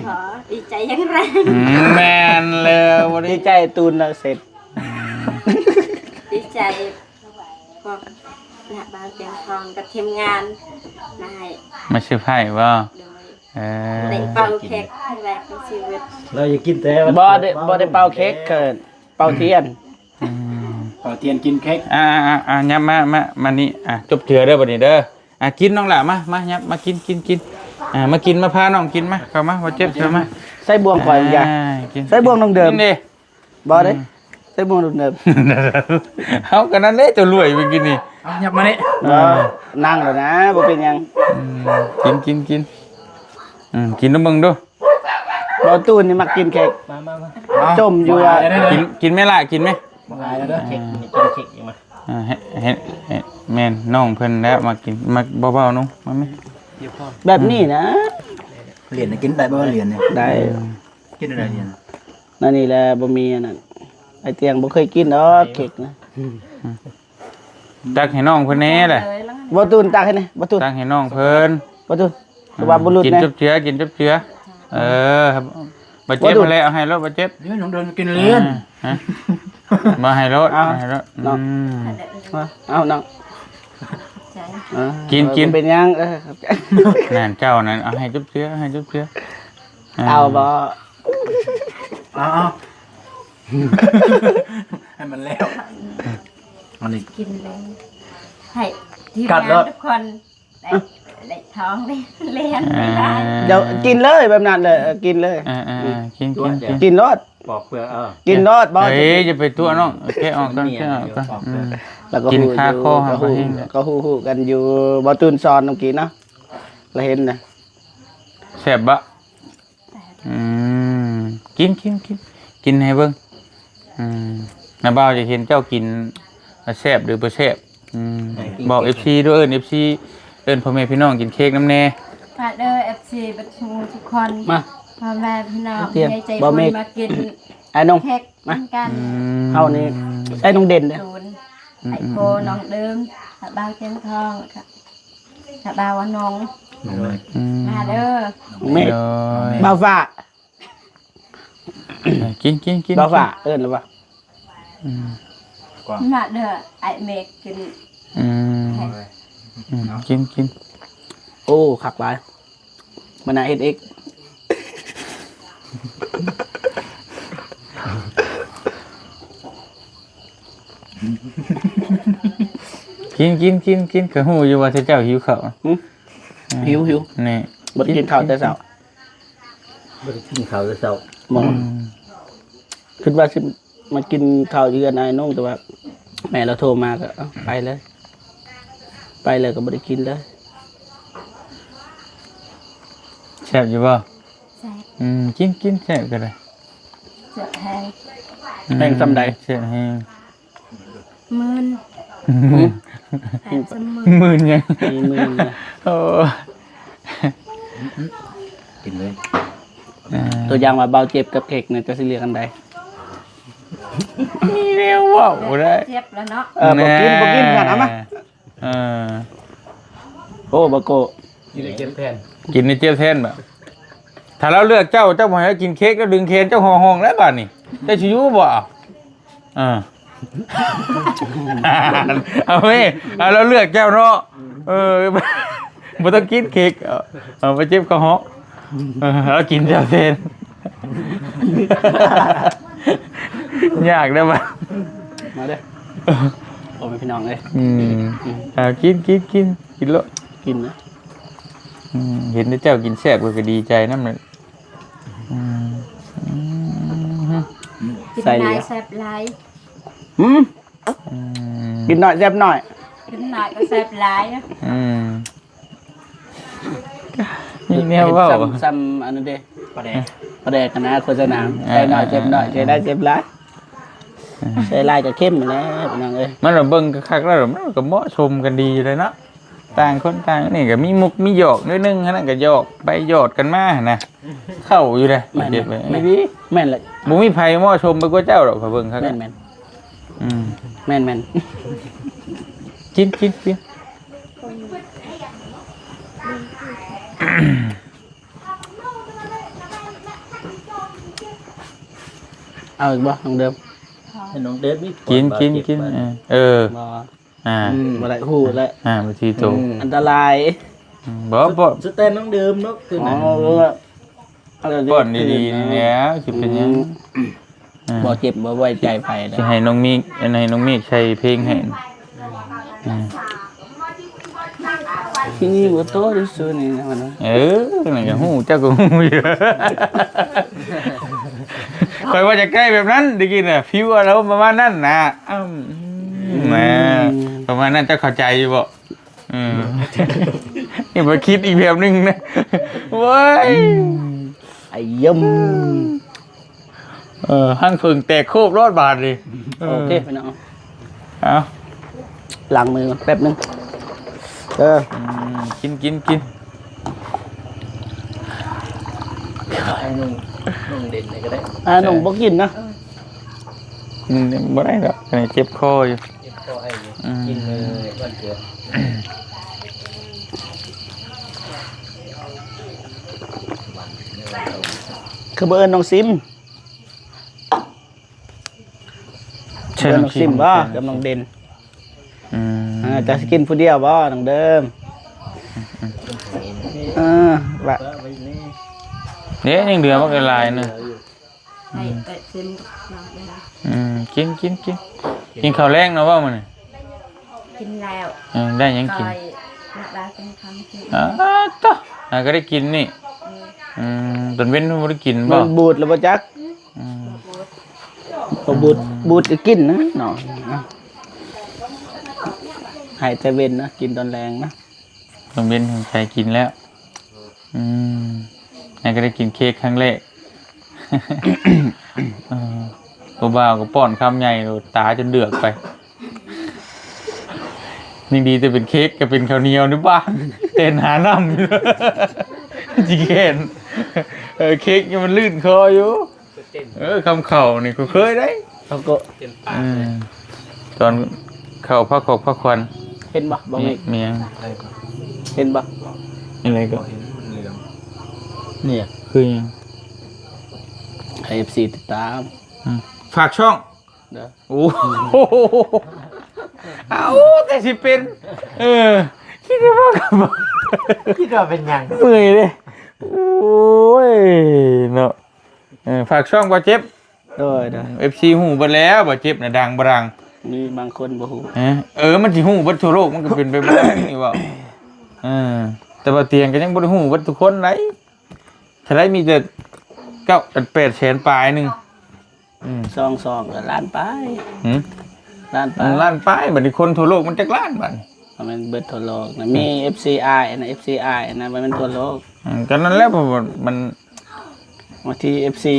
ອໍ ດີໃຈຢ່າງແຮງ. ອືມ ແມ່ນແລ້ວ ບໍ່ໄດ້ ດີໃຈຕູນລາວເຊັດ. ອືມ ດີໃຈ ພວກນ້າບ່າວແກງທອງກັບທີມງານມາໃຫ້ ມາເຊີໄພບໍ່? ໂດຍ ເອີ ໄດ້ເປົ່າເຄັກຄັ້ງແລກໃນຊີວິດ. ລາວຢາກກິນແຕ່ ບໍ່ໄດ້ ບໍ່ໄດ້ເປົ່າເຄັກ ເອີ້ນເປົ່າທຽນ. ອືມ ເປົ່າທຽນກິນເຄັກ. ອ່າ ອ່າ ອ່າ ຍັບມາ ມາ ມານີ້. ອ່າ ຈົບເທື່ອເດີບັດນີ້ເດີ. ອ່າ ກິນນ້ອງຫຼ້າ ມາ ມາ ຍັບມາກິນ ກິນ ກິນ. ອ່າ ມາກິນ ມາພານ້ອງກິນ ມາ ເຂົ້າມາ ບໍ່ເຈັບ ເຂົ້າມາ. ໃສ່ບ່ວງຂ້ອຍ ອ່າ ກິນ ໃສ່ບ່ວງນ້ອງເດີມ ກິນເດ້. ບໍ່ເດ້ ອືມ ໃສ່ໝວກເດີມໆ. ເຮົາກະນັ້ນເດ້ ເຈົ້າລວຍເມື່ອກີ້ນີ້. ເອົາ ຫຍັບມານີ້ ເອີ ນັ່ງແລ້ວນະ ບໍ່ເປັນຫຍັງ. ອືມ ກິນ ກິນ ກິນ ອືມ ກິນນຳເບິ່ງດູ. ບໍ່ ຕູ້ນນີ້ມັກກິນເຄັກ. ມາ ມາ ມາ ຈົ່ມຢູ່ວ່າ ກິນ ກິນແມ່ລະ ກິນແມ່. ບໍ່ອາຍແລ້ວເດີ ເຄັກນີ້ ກິນເຄັກອີກມາ. ອ່າ ເຮັດ ເຮັດ ເຮັດ ແມ່ນ ນ້ອງເພິ່ນແຫຼະມັກກິນ ມັກເບົາໆ ໜູ ມາແມ່. ແບບນີ້ນະ ຫຼຽນກິນໄດ້ບໍ່? ຫຼຽນນີ້ ໄດ້ ກິນໄດ້ຫຼຽນ. ອັນນີ້ແຫຼະ ບໍ່ມີອັນນັ້ນ ໄອ້ຕຽງບໍ່ເຄີຍກິນດອກເຄັກນະ. ຕັກໃຫ້ນ້ອງເພິ່ນແດ່ແຫຼະ. ບໍ່ຕູນ ຕັກໃຫ້ແດ່ ບໍ່ຕູນ ຕັກໃຫ້ນ້ອງເພິ່ນ. ບໍ່ຕູນ ເອີ ຄືວ່າບຸລຸດ ກິນ ແດ່ ຈົບເຈືອ ກິນຈົບເຈືອ. ເອີ ບໍ່ເຈັບ ບໍ່ເຈັບຫັ້ນແຫຼະ ເອົາໃຫ້ໂລດ ບໍ່ເຈັບ. ນີ້ນ້ອງເດີນກິນເລີຍ ຮະ ມາໃຫ້ໂລດ ເອົາ ໃຫ້ໂລດ. ອືມ ເອົາ ເອົານ້ອງ ກິນ ກິນ ເປັນຫຍັງ? ເອີ ຂອບໃຈ. ນັ້ນເຈົ້ານັ້ນ ເອົາໃຫ້ຈົບເທື່ອ ໃຫ້ຈົບເທື່ອ. ເອົາບໍ່? ເອົາ ເອົາ ໃຫ້ມັນແລ້ວ. ອັນນີ້ກິນເລີຍ ໃຫ້ທີມງານທຸກຄົນໄດ້ ໄດ້ທ້ອງໄດ້ແລ່ນໄດ້ຫຼາຍ. ເອີ ດຽວກິນເລີຍ ແບບນັ້ນເລີຍ ເອີ ກິນເລີຍ. ເອີ ເອີ ເອີ ກິນ ກິນ ກິນ ກິນໂລດ ປອກເປືອກ. ເອີ ກິນໂລດ. ບໍ່ ເອີຍ ຢ່າໄປຕົວະນ້ອງ ແກະອອກກ່ອນ ແກະອອກກ່ອນ. ອືມ ແລ້ວກໍຮູ້ຢູ່ ກິນຄາຄໍເຮົາກໍເຫັນ ກໍຮູ້ ຮູ້ກັນຢູ່. ບໍ່ ຕື່ນສອນເມື່ອກີ້ເນາະ ລະເຫັນນະ. ແຊບບໍ່? ອືມ ກິນ ກິນ ກິນ ກິນໃຫ້ເບິ່ງ. ອືມ ນ້າບ່າວຢາກເຫັນເຈົ້າກິນ ວ່າແຊບຫຼືບໍ່ແຊບ. ອືມ ໃຫ້ກິນ ບອກເອັຟຊີດ້ວຍ ເອີ້ນເອັຟຊີ ເອີ້ນພໍ່ແມ່ພີ່ນ້ອງກິນເຄັກນຳແດ່. ຝາກເດີເອັຟຊີເບິດທຸກຄົນ ມາ ພໍ່ແມ່ພີ່ນ້ອງ ໃຫຍ່ໃຈບຸນ ມາກິນ ອ້າຍນ້ອງ ເຄັກ ມາ ນຳກັນ. ອືມ ເຮົານີ້ ອ້າຍນ້ອງເດັ່ນເດ້ ອືມ ອ້າຍໂຄ ອືມ ນ້ອງເດີມ ບ່າວແຈງທອງ ບ່າວອະນົງ. ອືມ ມາເດີ ແມ່ ໂດຍ ບ່າວຟ້າ. ກິນ ກິນ ກິນ ບ່າວຟ້າ ກິນ ເອີ້ນແລ້ວວ່າ. ອືມ ມາເດີ ອ້າຍເມກກິນ. ອືມ ເອີ ອືມ ກິນ ກິນ. ໂອ້ ຄັກຫຼາຍ ມື້ໜ້າເຮັດອີກ. ກິນ ກິນ ກິນ ກິນ ກະຮູ້ຢູ່ວ່າເຈົ້າຫິວເຂົ້າ. ຫຶ? ອືມ ຫິວ ຫິວ ນີ້ ບໍ່ໄດ້ກິນເຂົ້າແຕ່ເຊົ້າ. ບໍ່ໄດ້ກິນເຂົ້າແຕ່ເຊົ້າ ບໍ່ ອືມ ຄິດວ່າຊິມາກິນເຂົ້າຢູ່ເຮືອນອ້າຍນ້ອງ ແຕ່ວ່າແມ່ລາວໂທມາກໍ ເອົ້າ ໄປເລີຍ ໄປເລີຍກໍບໍ່ໄດ້ກິນເລີຍ. ແຊບຢູ່ບໍ່? ແຊບ. ອືມ ກິນ ກິນ ແຊບກໍໄດ້ ແຊບແຮງ. ອືມ ແຮງສ່ຳໃດ? ແຊບແຮງ. ມື່ນ ແປດສິບໝື່ນ ໝື່ນຫຍັງ ສີ່ໝື່ນນະ ໂອ້ ກິນເລີຍ ອ່າ ຕົວຢ່າງວ່າເບົາເຈັບກັບເຄັກນະ ເຈົ້າຊິເລືອກອັນໃດ? ມີແນວເວົ້າໄດ້ ເຈັບແລ້ວເນາະ ເອີ ບໍ່ກິນ ບໍ່ກິນກັນ ເອົາມາ ເອີ ໂອ້ ບາໂກ ກິນແລ້ວເຈັບແທນ ກິນແລ້ວເຈັບແທນບາດ ຖ້າລາວເລືອກເຈົ້າ ເຈົ້າບໍ່ໃຫ້ລາວກິນເຄັກ ລາວດຶງແຂນເຈົ້າຫໍ່ຫ້ອງແລ້ວບາດນີ້ ເຈົ້າຊິຢູ່ບໍ່? ເອີ ເອົາເວີຍ ເອົາ ລາວເລືອກເຈົ້າເນາະ ເອີ ບໍ່ຕ້ອງກິນເຄັກ ເອົາ ເອົາໄປເຈັບເຂົ້າຫ້ອງ ເອີ ລາວກິນເຈົ້າແທນ ຍາກເດີ້ບາດ ມາເດີ້ ພໍ່ແມ່ພີ່ນ້ອງເອີຍ ອືມ ອືມ ເອົາ ກິນ ກິນ ກິນ ກິນໂລດ ກິນນະ ອືມ ເຫັນແຕ່ເຈົ້າກິນແຊບ ຂ້ອຍກໍດີໃຈນຳແຫຼະ ອືມ ອືມ ກິນຫຼາຍແຊບຫຼາຍ ອືມ ອືມ ກິນໜ້ອຍແຊບໜ້ອຍ ກິນໜ້ອຍກໍແຊບຫຼາຍນະ ອືມ ມີແນວເວົ້າ ເຫັນຊ່ຳ ຊ່ຳອັນນັ້ນເດ້ ປາແດກ ປາແດກຫັ້ນນະ ໂຄສະນາ ອືມ ໃສ່ໜ້ອຍແຊບໜ້ອຍ ອ່າ ໃສ່ຫຼາຍແຊບຫຼາຍ ອ່າ ໃສ່ຫຼາຍກໍເຄັມແຫຼະພີ່ນ້ອງເອີຍ ມັນວ່າເບິ່ງຄັກໆແລ້ວ ມັນກໍເໝາະສົມກັນດີຢູ່ເລີຍເນາະ ຕ່າງຄົນຕ່າງ ນີ້ກໍມີມຸກມີຫຍອກໜ້ອຍໜຶ່ງ ຫັ້ນນະ ກໍຫຍອກໄປຫຍອດກັນມາຫັ້ນນະ ເຂົ້າຢູ່ເດ້ ແມ່ນ ແມ່ນ ແມ່ນແຫຼະ ບໍ່ມີໃຜເໝາະສົມໄປກວ່າເຈົ້າດອກ ຂ້ອຍເບິ່ງຄັກ ແມ່ນໆ ອືມ ແມ່ນໆ ກິນ ກິນ ກິນ ເອົາອີກບໍ່ ນ້ອງເດີມ? ໃຫ້ນ້ອງເດີມອີກ ກິນ ກິນ ກິນ ເອີ ບໍ່ ອ່າ ອືມ ບໍ່ໄດ້ ຮູ້ແລ້ວ ອ່າ ບໍ່ຖືໂຕ ອືມ ອັນຕະລາຍ ອືມ ບໍ່ ບໍ່ ສະແຕນນ້ອງເດີມເນາະ ຄື ອໍ ນັ້ນ ປ້ອນດີໆນີ້ແຫຼະ ຊິເປັນຫຍັງ ອືມ ອ່າ ບໍ່ເຈັບບໍ່ໄວ້ໃຈໃຜເດ້ ຊິໃຫ້ນ້ອງມີກ ອັນ ໃຫ້ນ້ອງມີກໃສ່ເພງໃຫ້ ອືມ ທີ່ນີ້ບໍ່ໂຕທີ່ສຸດນີ້ນະ ເອີ ນັ້ນກໍຮູ້ ເຈົ້າກໍຮູ້ຢູ່ ຂ້ອຍວ່າຢາກໄດ້ແບບນັ້ນ ໄດ້ກິນນະ ຟີວອາລະປະມານນັ້ນນະ ອືມ ແໝ ປະມານນັ້ນ ເຈົ້າເຂົ້າໃຈຢູ່ບໍ່? ເອີ ນີ້ໄປຄິດອີກແບບໜຶ່ງນະ ໂອ້ຍ ອືມ ໄອ້ຍົມ ເອີ ຮັງເຜິ້ງແຕກໂຄບໂລດບາດນີ້ ເອີ ໂອເຄພີ່ນ້ອງ ເອົາ ລ້າງມືກ່ອນແປັບໜຶ່ງ ເອີ ອືມ ກິນ ກິນ ກິນ ໃຫ້ໜຸ່ງ ໜຸ່ງເດັ່ນນີ້ກໍໄດ້ ອ່າ ໜຸ່ງບໍ່ກິນນະ ເອີ ກິນບໍ່ໄດ້ດອກ ອັນນີ້ເຈັບຄໍຢູ່ ເຈັບຄໍໄອຢູ່ ອືມ ກິນມື້ວັນເກີດ ຄືບໍ່ເອີ້ນນ້ອງຊິມ? ເອີ້ນນ້ອງຊິມບໍ່ ກັບນ້ອງເດັ່ນ ອືມ ອ່າ ເຈົ້າຊິກິນຜູ້ດຽວບໍ່ ນ້ອງເດີມ? ອືມ ເອີ ວ່າ ເດ້ ຍັງເຫຼືອບັກຫຼາຍໆນະ. ໃຫ້ເອື້ອຍຊິມນຳເດີ້ ອືມ ກິນ ກິນ ກິນ ກິນເຂົ້າແລງເນາະ ເວົ້າມື້ນີ້ ກິນແລ້ວ ເອີ ໄດ້ຫຍັງກິນ? ກ້ອຍ ມາໄດ້ກິນຄຳກິນ ອ້າ ໂຕ ຫາກໍໄດ້ກິນນີ້ ອືມ ອືມ ຕອນເວັນບໍ່ໄດ້ກິນບໍ່? ມັນບູດແລ້ວບໍ່ຈັກ ອືມ ບໍ່ບູດ ບໍ່ບູດ ອືມ ບູດກໍກິນນະເນາະ ໃຫ້ແຕ່ເວັນນະ ກິນຕອນແລງນະ. ຕ້ອງເວັນໃຫ້ໃຜກິນແລ້ວ ອືມ ໃຫ້ກໍໄດ້ກິນເຄ້ກຄັ້ງແລກ ເອີ ຜູ້ບ່າວກໍປ້ອນຄຳໃຫຍ່ໂລດ ຕາຈົນເດືອກໄປ ຍັງດີແຕ່ເປັນເຄ້ກ ກໍເປັນເຂົ້າໜຽວນີ້ ບ້າ ແຕ່ນຫານ້ຳຢູ່ ຈິແກ່ນ ເອີ ເຄ້ກຍັງມັນລື່ນຄໍຢູ່. ເອີ ຄຳເຂົ້ານີ້ກໍເຄີຍໄດ້ ເຂົາກໍ ເອີ ຕອນເຂົ້າພາຂອກພາຂວັນ ເຫັນບໍ່? ບໍ່ມີ ມີຫຍັງ ເຫັນບໍ່? ອັນໃດກໍ ເຫັນມັນເຫຼືອງ ນີ້ຄືຫຍັງ? ໃຫ້ເອັຟຊີຕິດຕາມ ອືມ ຝາກຊ່ອງ ເດີ ໂອ້ ເອົາແຕ່ຊິເປັນ ເອີ ຄິດວ່າ ຄິດວ່າເປັນຫຍັງ? ເມື່ອຍເດ້ ໂອ້ຍ ເນາະ ເອີ ຝາກຊ່ອງບໍ່ເຈັບ ໂດຍໆ ເອັຟຊີຮູ້ເບິດແລ້ວ ບໍ່ເຈັບນະ ດັງບໍ່ດັງ ມີບາງຄົນບໍ່ຮູ້ ເອີ ເອີ ມັນຊິຮູ້ເບິດທົ່ວໂລກ ມັນກໍເປັນໄປບໍ່ໄດ້ ນີ້ເວົ້າ ເອີ ແຕ່ວ່າຕຽງກໍຍັງບໍ່ໄດ້ຮູ້ເບິດທຸກຄົນໃດ ເທົ່າໃດມີແຕ່ເກົ້າ ແປດແສນປາຍໜຶ່ງ ອືມ ສອງສອງກໍລ້ານປາຍ ຫື ລ້ານປາຍ ລ້ານປາຍ ບັດນີ້ຄົນທົ່ວໂລກມັນຈັກລ້ານບັດນີ້ ແມ່ນເບິດທົ່ວໂລກນະ ມີເອັຟຊີອ້າຍນະ ເອັຟຊີອ້າຍນະ ບໍ່ແມ່ນທົ່ວໂລກ ອືມ ກໍນັ້ນແຫຼະ ເພາະວ່າມັນ ບາງທີເອັຟຊີ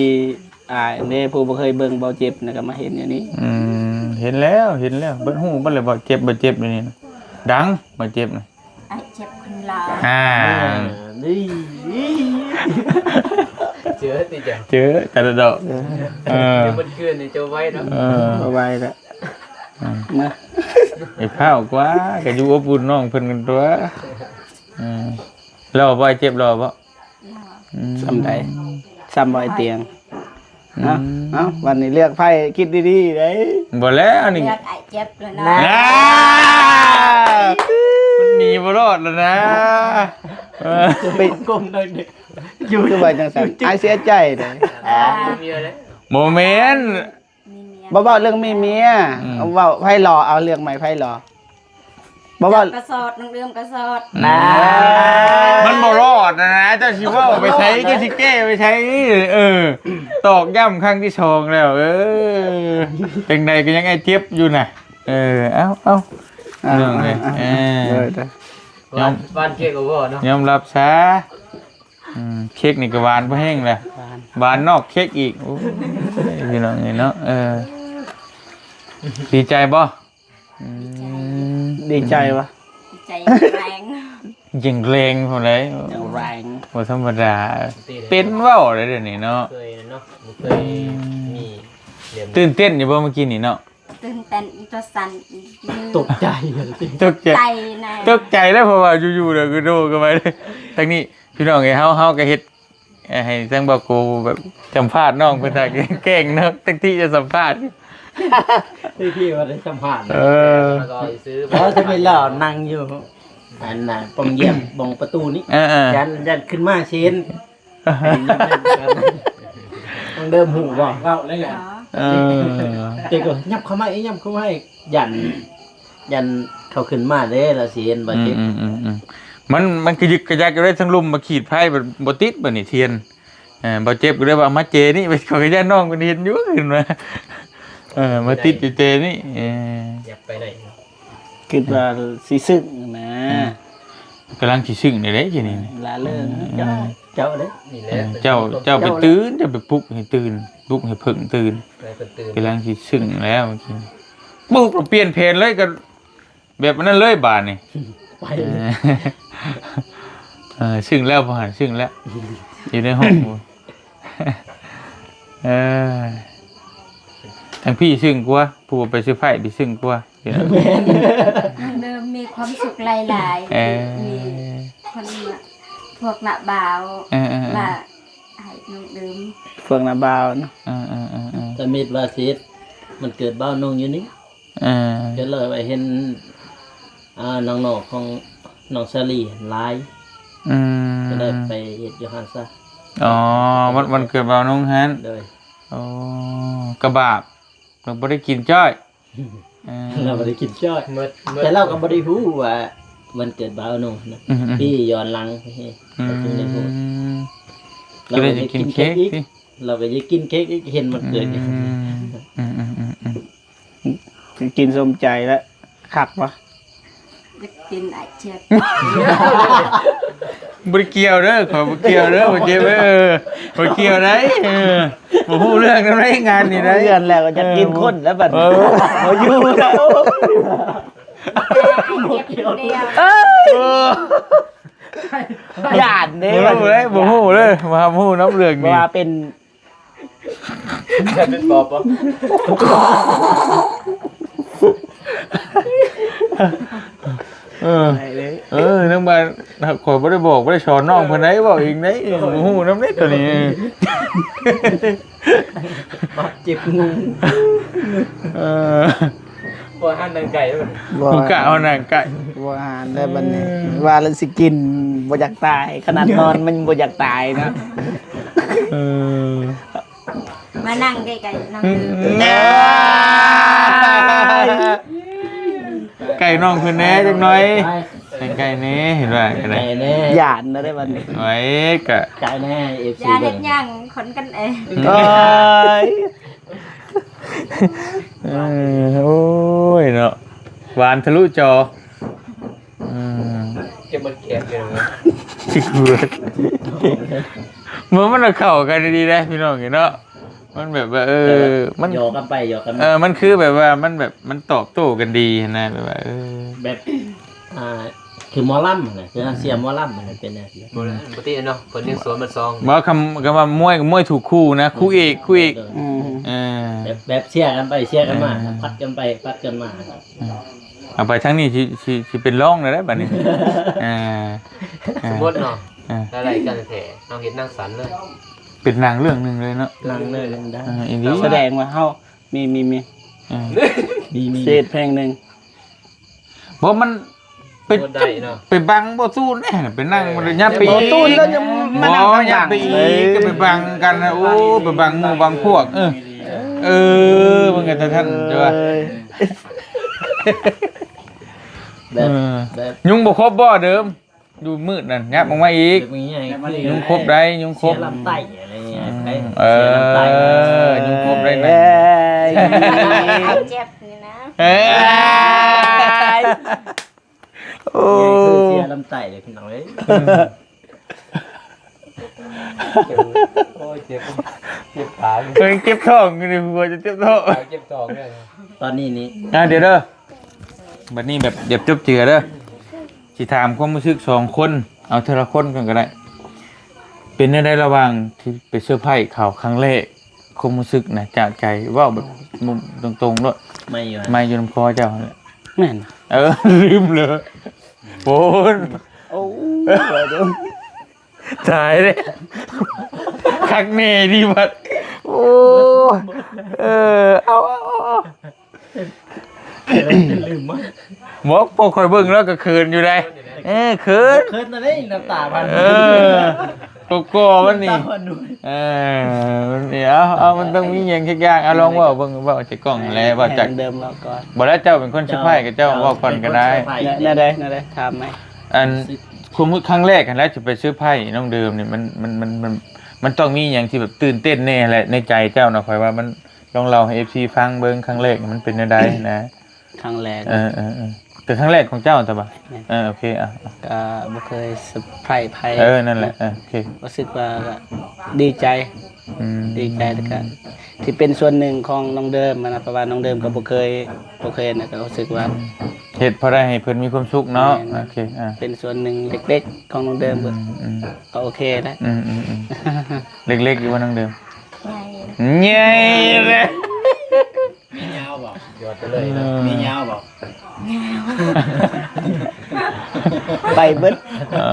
ອ້າຍເດ້ ຜູ້ບໍ່ເຄີຍເບິ່ງເບົາເຈັບນະ ກໍມາເຫັນຢູ່ນີ້ ອືມ ເຫັນແລ້ວ ເຫັນແລ້ວ ເບິດຮູ້ເບິດແລ້ວ ບໍ່ເຈັບ ບໍ່ເຈັບດຽວນີ້ນະ ດັງ ບໍ່ເຈັບນະ ອ້າຍເຈັບຄົນລາວ ອ່າ ນີ້ ເຈີຕິເຈົ້າ ເຈີແຕ່ລະດອກ ເອີ ເອີ ເມື່ອຄືນນີ້ເຈົ້າໄວເນາະ ເອີ ເອົາໄວລະ ອືມ ມາ ໄປພ້າວກວ່າ ກໍຢູ່ອົບອຸ່ນນ້ອງເພິ່ນກັນຕົວ ເອີ ລໍບໍ່ ເຈັບ ລໍບໍ່? ອືມ ສ່ຳໃດ? ສ່ຳບໍ່ ອ້າຍຕຽງ? ອືມ ເອົ້າ ເອົ້າ ບັດນີ້ເລືອກໃພ້ ຄິດດີໆເດ້ ບໍ່ແລ້ວນີ້ ເລືອກອ້າຍເຈັບແລ້ວນະ ນາ ມັນໜີບໍ່ລອດແລ້ວນະ ເອີ ໄປກົ້ມໜ້ອຍໜຶ່ງ ຢູ່ ຄືວ່າຈັ່ງຊັ້ນ ອ້າຍເສຍໃຈເດ້ ອ່າ ບໍ່ແມ່ນ ມີເມຍ ບໍ່ເວົ້າເລື່ອງມີເມຍ ອືມ ເວົ້າໃຜຫຼໍ່ ເອົາເລື່ອງໃໝ່ໃຜຫຼໍ່ ບໍ່ເວົ້າ ກະສອດ ນ້ອງເດີມກະສອດ ນາ ມັນບໍ່ລອດນະນະ ເຈົ້າຊິເວົ້າໄປໃສ ເຈົ້າຊິແກ້ໄປໃສ ເອີ ຕອກຢ້ຳຄັ້ງທີສອງແລ້ວ ເອີ ຈັ່ງໃດກໍຍັງອ້າຍເຈັບຢູ່ນະ ເອີ ເອົ້າ ເອົ້າ ອ່າ ພີ່ນ້ອງເອີຍ ອ່າ ເອີ ເອີ ຍອມ ຫວານ ຫວານເຄັກກໍພໍເນາະ ຍອມຮັບຊະ ອືມ ເຄັກນີ້ກໍຫວານພໍແຮງແຫຼະ ຫວານ ຫວານນອກເຄັກອີກ ໂອ້ຍ ພີ່ນ້ອງເອີຍເນາະ ເອີ ດີໃຈບໍ່? ອືມ ດີໃຈວະ ດີໃຈແຮງ ຍັງແຮງພຸ້ນໃດ ຍັງແຮງ ບໍ່ທຳມະດາ ເປັນເວົ້າໄດ້ດຽວນີ້ເນາະ ເຄີຍເນາະ ບໍ່ເຄີຍ ອືມ ມີ ຕື່ນເຕັ້ນຢູ່ບໍ່ມື້ກີ້ນີ້ເນາະ? ຕື່ນເຕັ້ນອີ່ຕົວສັ່ນ ຕົກໃຈ ຕົກໃຈ ຕົກໃຈນະ ຕົກໃຈແລ້ວ ເພາະວ່າຢູ່ໆ ແລ້ວກໍໂດດເຂົ້າໄປ ທາງນີ້ ພີ່ນ້ອງເອີຍ ເຮົາ ເຮົາກໍເຮັດ ເອີ ໃຫ້ທາງບ່າວໂກແບບສຳພາດນ້ອງເພິ່ນ ຖ້າແກ້ງເນາະ ທັງທີ່ຈະສຳພາດ ທີ່ ທີ່ວ່າໄດ້ສຳພາດ ເອີ ແລ້ວກໍຊື້ ເອີ ຖ້າເປັນລາວນັ່ງຢູ່ ອັນນ່ະ ປ່ອງຢ້ຽມ ບ່ອງປະຕູນີ້ ເອີໆ ຢ້ານ ຢ້ານຂຶ້ນມາເຊັນ ຕ້ອງເລີ່ມຮູ້ບໍ່? ເວົ້າໄດ້ແຫຼະ ເອີ ເຕັກກໍຫຍັບເຂົ້າມາອີກ ຫຍັບເຂົ້າມາອີກ ຢ້ານ ຢ້ານເຂົາຂຶ້ນມາເດ້ ລະຊິເຫັນບໍ່ເຈັບ ອືມໆໆ ມັນ ມັນກະຍຶກກະຍັກຢູ່ເດ້ ທັງລຸ່ມມາຂີດໄຟ ບໍ່ຕິດບັດນີ້ທຽນ ເອີ ບໍ່ເຈັບກໍເລີຍວ່າມາເຈນີ້ ເຂົາກໍຢ້ານນ້ອງເພິ່ນເຫັນຢູ່ຂຶ້ນມາ ເອີ ມາຕິດຢູ່ເຈນີ້ ເອີ ຢາກໄປໄດ້ ຄິດວ່າຊິຊຶ້ງນະ ອືມ ກຳລັງຊິຊຶ້ງນີ້ແຫຼະ ເຈນີ້ ລາເລີງ ເອີ ເຈົ້າ ເຈົ້າເດ້ ນີ້ແຫຼະ ເອີ ເຈົ້າ ເຈົ້າໄປຕື່ນ ເຈົ້າໄປປຸກໃຫ້ຕື່ນ ປຸກໃຫ້ເພິ່ງຕື່ນ ໃຫ້ເພິ່ງຕື່ນ ກຳລັງຊິຊຶ້ງແລ້ວ ປຸກແລ້ວປ່ຽນແຜນເລີຍ ກໍ ແບບນັ້ນເລີຍບາດນີ້ ໄປເລີຍ ເອີ ເອີ ຊຶ້ງແລ້ວ ພໍ່ຫັ້ນຊຶ້ງແລ້ວ ຢູ່ໃນຫ້ອງ ເອີ ທາງພີ່ຊຶ້ງກວ່າ ຜູ້ໄປເຊີໄພຣສ໌ນີ້ຊຶ້ງກວ່າ ແມ່ນ ນ້ອງເດີມມີຄວາມສຸກຫຼາຍໆ ເອີ ມີຄົນ ພວກນ້າບ່າວ ເອີໆໆ ມາໃຫ້ນ້ອງເດີມ ພວກນ້າບ່າວເນາະ ເອີໆໆໆ ຕາມິດວ່າຊິເຮັດວັນເກີດບ່າວນົງຢູ່ນີ້ ເອີ ກໍເລີຍໄປເຫັນ ອ່າ ນ້ອງໆຂອງນ້ອງສາລີຫຼາຍ ອືມ ກໍເລີຍໄປເຮັດຢູ່ຫັ້ນຊະ ອໍ ວັນ ວັນເກີດບ່າວນົງຫັ້ນ ໂດຍ ໂອ້ ກະບາບ ລາວບໍ່ໄດ້ກິນຈ້ອຍ ເອີ ລາວບໍ່ໄດ້ກິນຈ້ອຍ ໝົດ ໝົດ ແຕ່ລາວກໍບໍ່ໄດ້ຮູ້ວ່າວັນເກີດບ່າວນົງຫັ້ນນະ ອືມໆ ທີ່ຍ້ອນຫຼັງ ອືມ ເຮົາຈຶ່ງໄດ້ຮູ້ ອືມ ລາວກໍຢາກກິນເຄັກອີກ ລາວກໍຢາກກິນເຄັກອີກ ເຫັນວັນເກີດ ອືມ ອືມໆໆ ກິນສົມໃຈແລ້ວ ຄັກບໍ່? ຢາກກິນອາເຈັບ ບໍ່ໄດ້ກ່ຽວເດີ ຂ້ອຍບໍ່ກ່ຽວເດີ ບໍ່ເຈັບເດີ ບໍ່ກ່ຽວໃດ ເອີ ບໍ່ຮູ້ເລື່ອງນຳໃດ ງານນີ້ໃດ ເຮືອນແລ້ວກໍຢາກກິນຄົນແລ້ວບັດນີ້ ເອີ ບໍ່ຢູ່ແລ້ວ ເຈັບຄົນດຽວ ເອີ ຢ້ານເດ້ ບໍ່ຮູ້ເລີຍ ບໍ່ຮູ້ເລີຍ ບໍ່ຮັບຮູ້ນຳເລື່ອງນີ້ ວ່າເປັນ ແຕ່ເປັນປອບບໍ່? ເອີ ໄດ້ເລີຍ ເອີ ທາງບ້ານຂ້ອຍບໍ່ໄດ້ບອກ ບໍ່ໄດ້ສອນນ້ອງເພິ່ນໃດ ເວົ້າເອງໃດ ບໍ່ຮູ້ນຳເດ້ໂຕນີ້ ບາດເຈັບງູ ເອີ ບໍ່ຫັນໜັງໄກ່ ບໍ່ ບໍ່ກ້າເອົາໜັງໄກ່ ບໍ່ຫັນແລ້ວບັດນີ້ ເອີ ວ່າແລ້ວຊິກິນ ບໍ່ຢາກຕາຍ ຂະໜາດນອນມັນບໍ່ຢາກຕາຍນະ ເອີ ມານັ່ງໃກ້ໆນ້ອງ ອືມ ເດີ ໃກ້ນ້ອງເພິ່ນແດ່ຈັກໜ້ອຍ ໃກ້ແດ່ ເຫັນວ່າກໍໄດ້ ຢ້ານນະເດ້ບັດນີ້ ໂອ້ຍ ກະ ໃກ້ແດ່ ເອັຟຊີ ຢ້ານເຮັດຫຍັງ ຄົນກັນເອງ ໂອ້ຍ ເອີ ໂອ້ຍເນາະ ຫວານທະລຸຈໍ ອືມ ເກັບໝົດແກງຢູ່ ຊິເບິດ ເມື່ອມັນເຂົ້າກັນດີໆເດ້ພີ່ນ້ອງເອີຍເນາະ ມັນແບບວ່າ ເອີ ມັນ ຢອກກັນໄປຢອກກັນມາ ເອີ ມັນຄືແບບວ່າ ມັນແບບ ມັນຕອບໂຕ້ກັນດີຫັ້ນນະ ແບບວ່າ ເອີ ແບບ ອ່າ ຄືໝໍລຳຫັ້ນນະ ຄືເຮົາເຊຍໝໍລຳຫັ້ນນະ ເປັນແນວ ບໍ່ ປົກກະຕິເນາະ ເພິ່ນຍັງສວນມາສອງ ບໍ່ ຄຳ ຄຳວ່າມວຍ ມວຍຖືກຄູ່ນະ ຄູ່ເອກ ຄູ່ເອກ ອືມ ເອີ ແບບ ແບບເຊຍກັນໄປເຊຍກັນມາ ເອີ ຜັດກັນໄປຜັດກັນມາ ເອົາໄປທາງນີ້ຊິ ຊິ ຊິເປັນລອງແລ້ວໃດ໋ບັດນີ້ ເອີ ເອີ ສົມມຸດເນາະ ເອີ ລາຍການແທ້ ເຮົາເຮັດໜັງສັ້ນເລີຍ ເປັນໜັງເລື່ອງໜຶ່ງເລີຍເນາະ ໜັງເລື່ອງໜຶ່ງໄດ້ ເອີ ອີ່ຫຼີ ສະແດງວ່າເຮົາ ມີ ມີ ມີ ເອີ ມີ ມີ ເສດເພງໜຶ່ງ ບໍ່ ມັນໄປ ບໍ່ໄດ້ເນາະ ໄປບັງບໍ່ສູ້ແນ່ ໄປນັ່ງ ເອີ ມັນຍັບໄປອີກ ບໍ່ຕູ້ແລ້ວຍັງມານັ່ງ ບໍ່ ຍັບໄປອີກ ເອີ ກໍໄປບັງກັນນະ ໂອ້ ໄປບັງໝູ່ບັງພວກ ເອີ ເອີ ເບິ່ງກັນທ່ານ ເອີ ຈະວ່າ ເອີ ແບບ ເອີ ແບບ ຍຸງບໍ່ຄົບບໍ່ເດີມ? ຢູ່ມືດນັ້ນ ຫຍັບອອກມາອີກ ແບບນີ້ໃຫຍ່ ຍຸງຄົບໄດ້ ຍຸງຄົບ ເສຍລຳໄຕ ອືມ ເອີ ເສຍລຳໄຕ ເອີ ຍຸງຄົບໄດ້ນະ ເອີຍ ເຈັບນີ້ນະ ເອີຍ ໂອ້ ເສຍລຳໄຕເດ້ພີ່ນ້ອງເອີຍ ໂອ້ຍ ເຈັບ ເຈັບຂາ ເອີ ເຈັບທ້ອງຢູ່ນີ້ ຫົວຈະເຈັບທ້ອງ ເຈັບທ້ອງເດ້ ຕອນນີ້ນີ້ ອ່າ ດຽວເດີ ບັດນີ້ແບບຢາກຈົບເຈືອເດີ ຊິຖາມຄວາມຮູ້ສຶກສອງຄົນ ເອົາເທື່ອລະຄົນກ່ອນກໍໄດ້ ເປັນແນວໃດລະຫວ່າງທີ່ໄປເຊີໄພຣສ໌ເຂົາຄັ້ງແລກ ຄວາມຮູ້ສຶກນະ ຈາກໃຈ ເວົ້າແບບຕຣົງໆໂລດ ໄມຢູ່ ໄມຢູ່ນຳຄໍເຈົ້າຫັ້ນແຫຼະ ແມ່ນ ເອີ ລືມເລີຍ ໂອ້ຍ ໂອ້ ຕາຍເດ້ ຄັກແນ່ດີບັດ ໂອ້ ເອີ ເອົາ ເອົາ ເອົາ ລືມໝົດ ບໍ່ ພໍຂ້ອຍເບິ່ງແລ້ວກໍເຂີນຢູ່ໃດ ເອີ ເຂີນ ບໍ່ເຂີນນະເດ້ ນ້ຳຕາພັນ ເອີ ກໍກໍມັນນີ້ ນ້ຳຕາພັນດ້ວຍ ເອີ ມັນນີ້ ເອົາ ເອົາ ມັນຕ້ອງມີຫຍັງຈັກຢ່າງ ເອົາ ລອງເວົ້າເບິ່ງ ເວົ້າໃສ່ກ້ອງຫັ້ນແຫຼະ ເວົ້າຈາກ ເດີມເວົ້າກ່ອນ ບໍ່ແລ້ວເຈົ້າເປັນຄົນເຊີໄພຣສ໌ ກໍເຈົ້າເວົ້າກ່ອນກໍໄດ້ ເປັນຄົນເຊີໄພຣສ໌ ແນວໃດ ແນວໃດ ຖາມໃໝ່ ອັນ ຄວາມຮູ້ສຶກຄັ້ງແລກຫັ້ນແຫຼະ ຈະໄປເຊີໄພຣສ໌ນ້ອງເດີມນີ້ ມັນ ມັນ ມັນ ມັນ ມັນຕ້ອງມີຫຍັງທີ່ແບບຕື່ນເຕັ້ນແນ່ແຫຼະ ໃນໃຈເຈົ້ານະ ຂ້ອຍວ່າມັນ ລອງເລົ່າໃຫ້ເອັຟຊີຟັງເບິ່ງ ຄັ້ງແລກມັນເປັນແນວໃດນະ? ຄັ້ງແລກ ເອີໆໆ ແຕ່ຄັ້ງແລກຂອງເຈົ້າຕະບະ? ແມ່ນ ເອີ ໂອເຄ ອ່ະ ກໍບໍ່ເຄີຍເຊີໄພຣສ໌ໃຜ ເອີ ນັ້ນແຫຼະ ເອີ ໂອເຄ ຮູ້ສຶກວ່າກໍດີໃຈ ອືມ ດີໃຈ ແລ້ວກໍທີ່ເປັນສ່ວນໜຶ່ງຂອງນ້ອງເດີມຫັ້ນນະ ເພາະວ່ານ້ອງເດີມກໍບໍ່ເຄີຍ ບໍ່ເຄີຍນະ ກໍຮູ້ສຶກວ່າ ເຮັດພໍໄດ້ໃຫ້ເພິ່ນມີຄວາມສຸກເນາະ ແມ່ນ ໂອເຄ ອ່າ ເປັນສ່ວນໜຶ່ງເລັກໆຂອງນ້ອງເດີມ ອືມ ກໍໂອເຄແລ້ວ ອືມໆໆ ເລັກໆຢູ່ບໍ່ນ້ອງເດີມ? ໃຫຍ່ ໃຫຍ່ເລີຍ ມີຍາວບໍ່? ຍອດໄປເລີຍເນາະ ເອີ ມີຍາວບໍ່? ຍາວ ໄປເບິດ ເອີ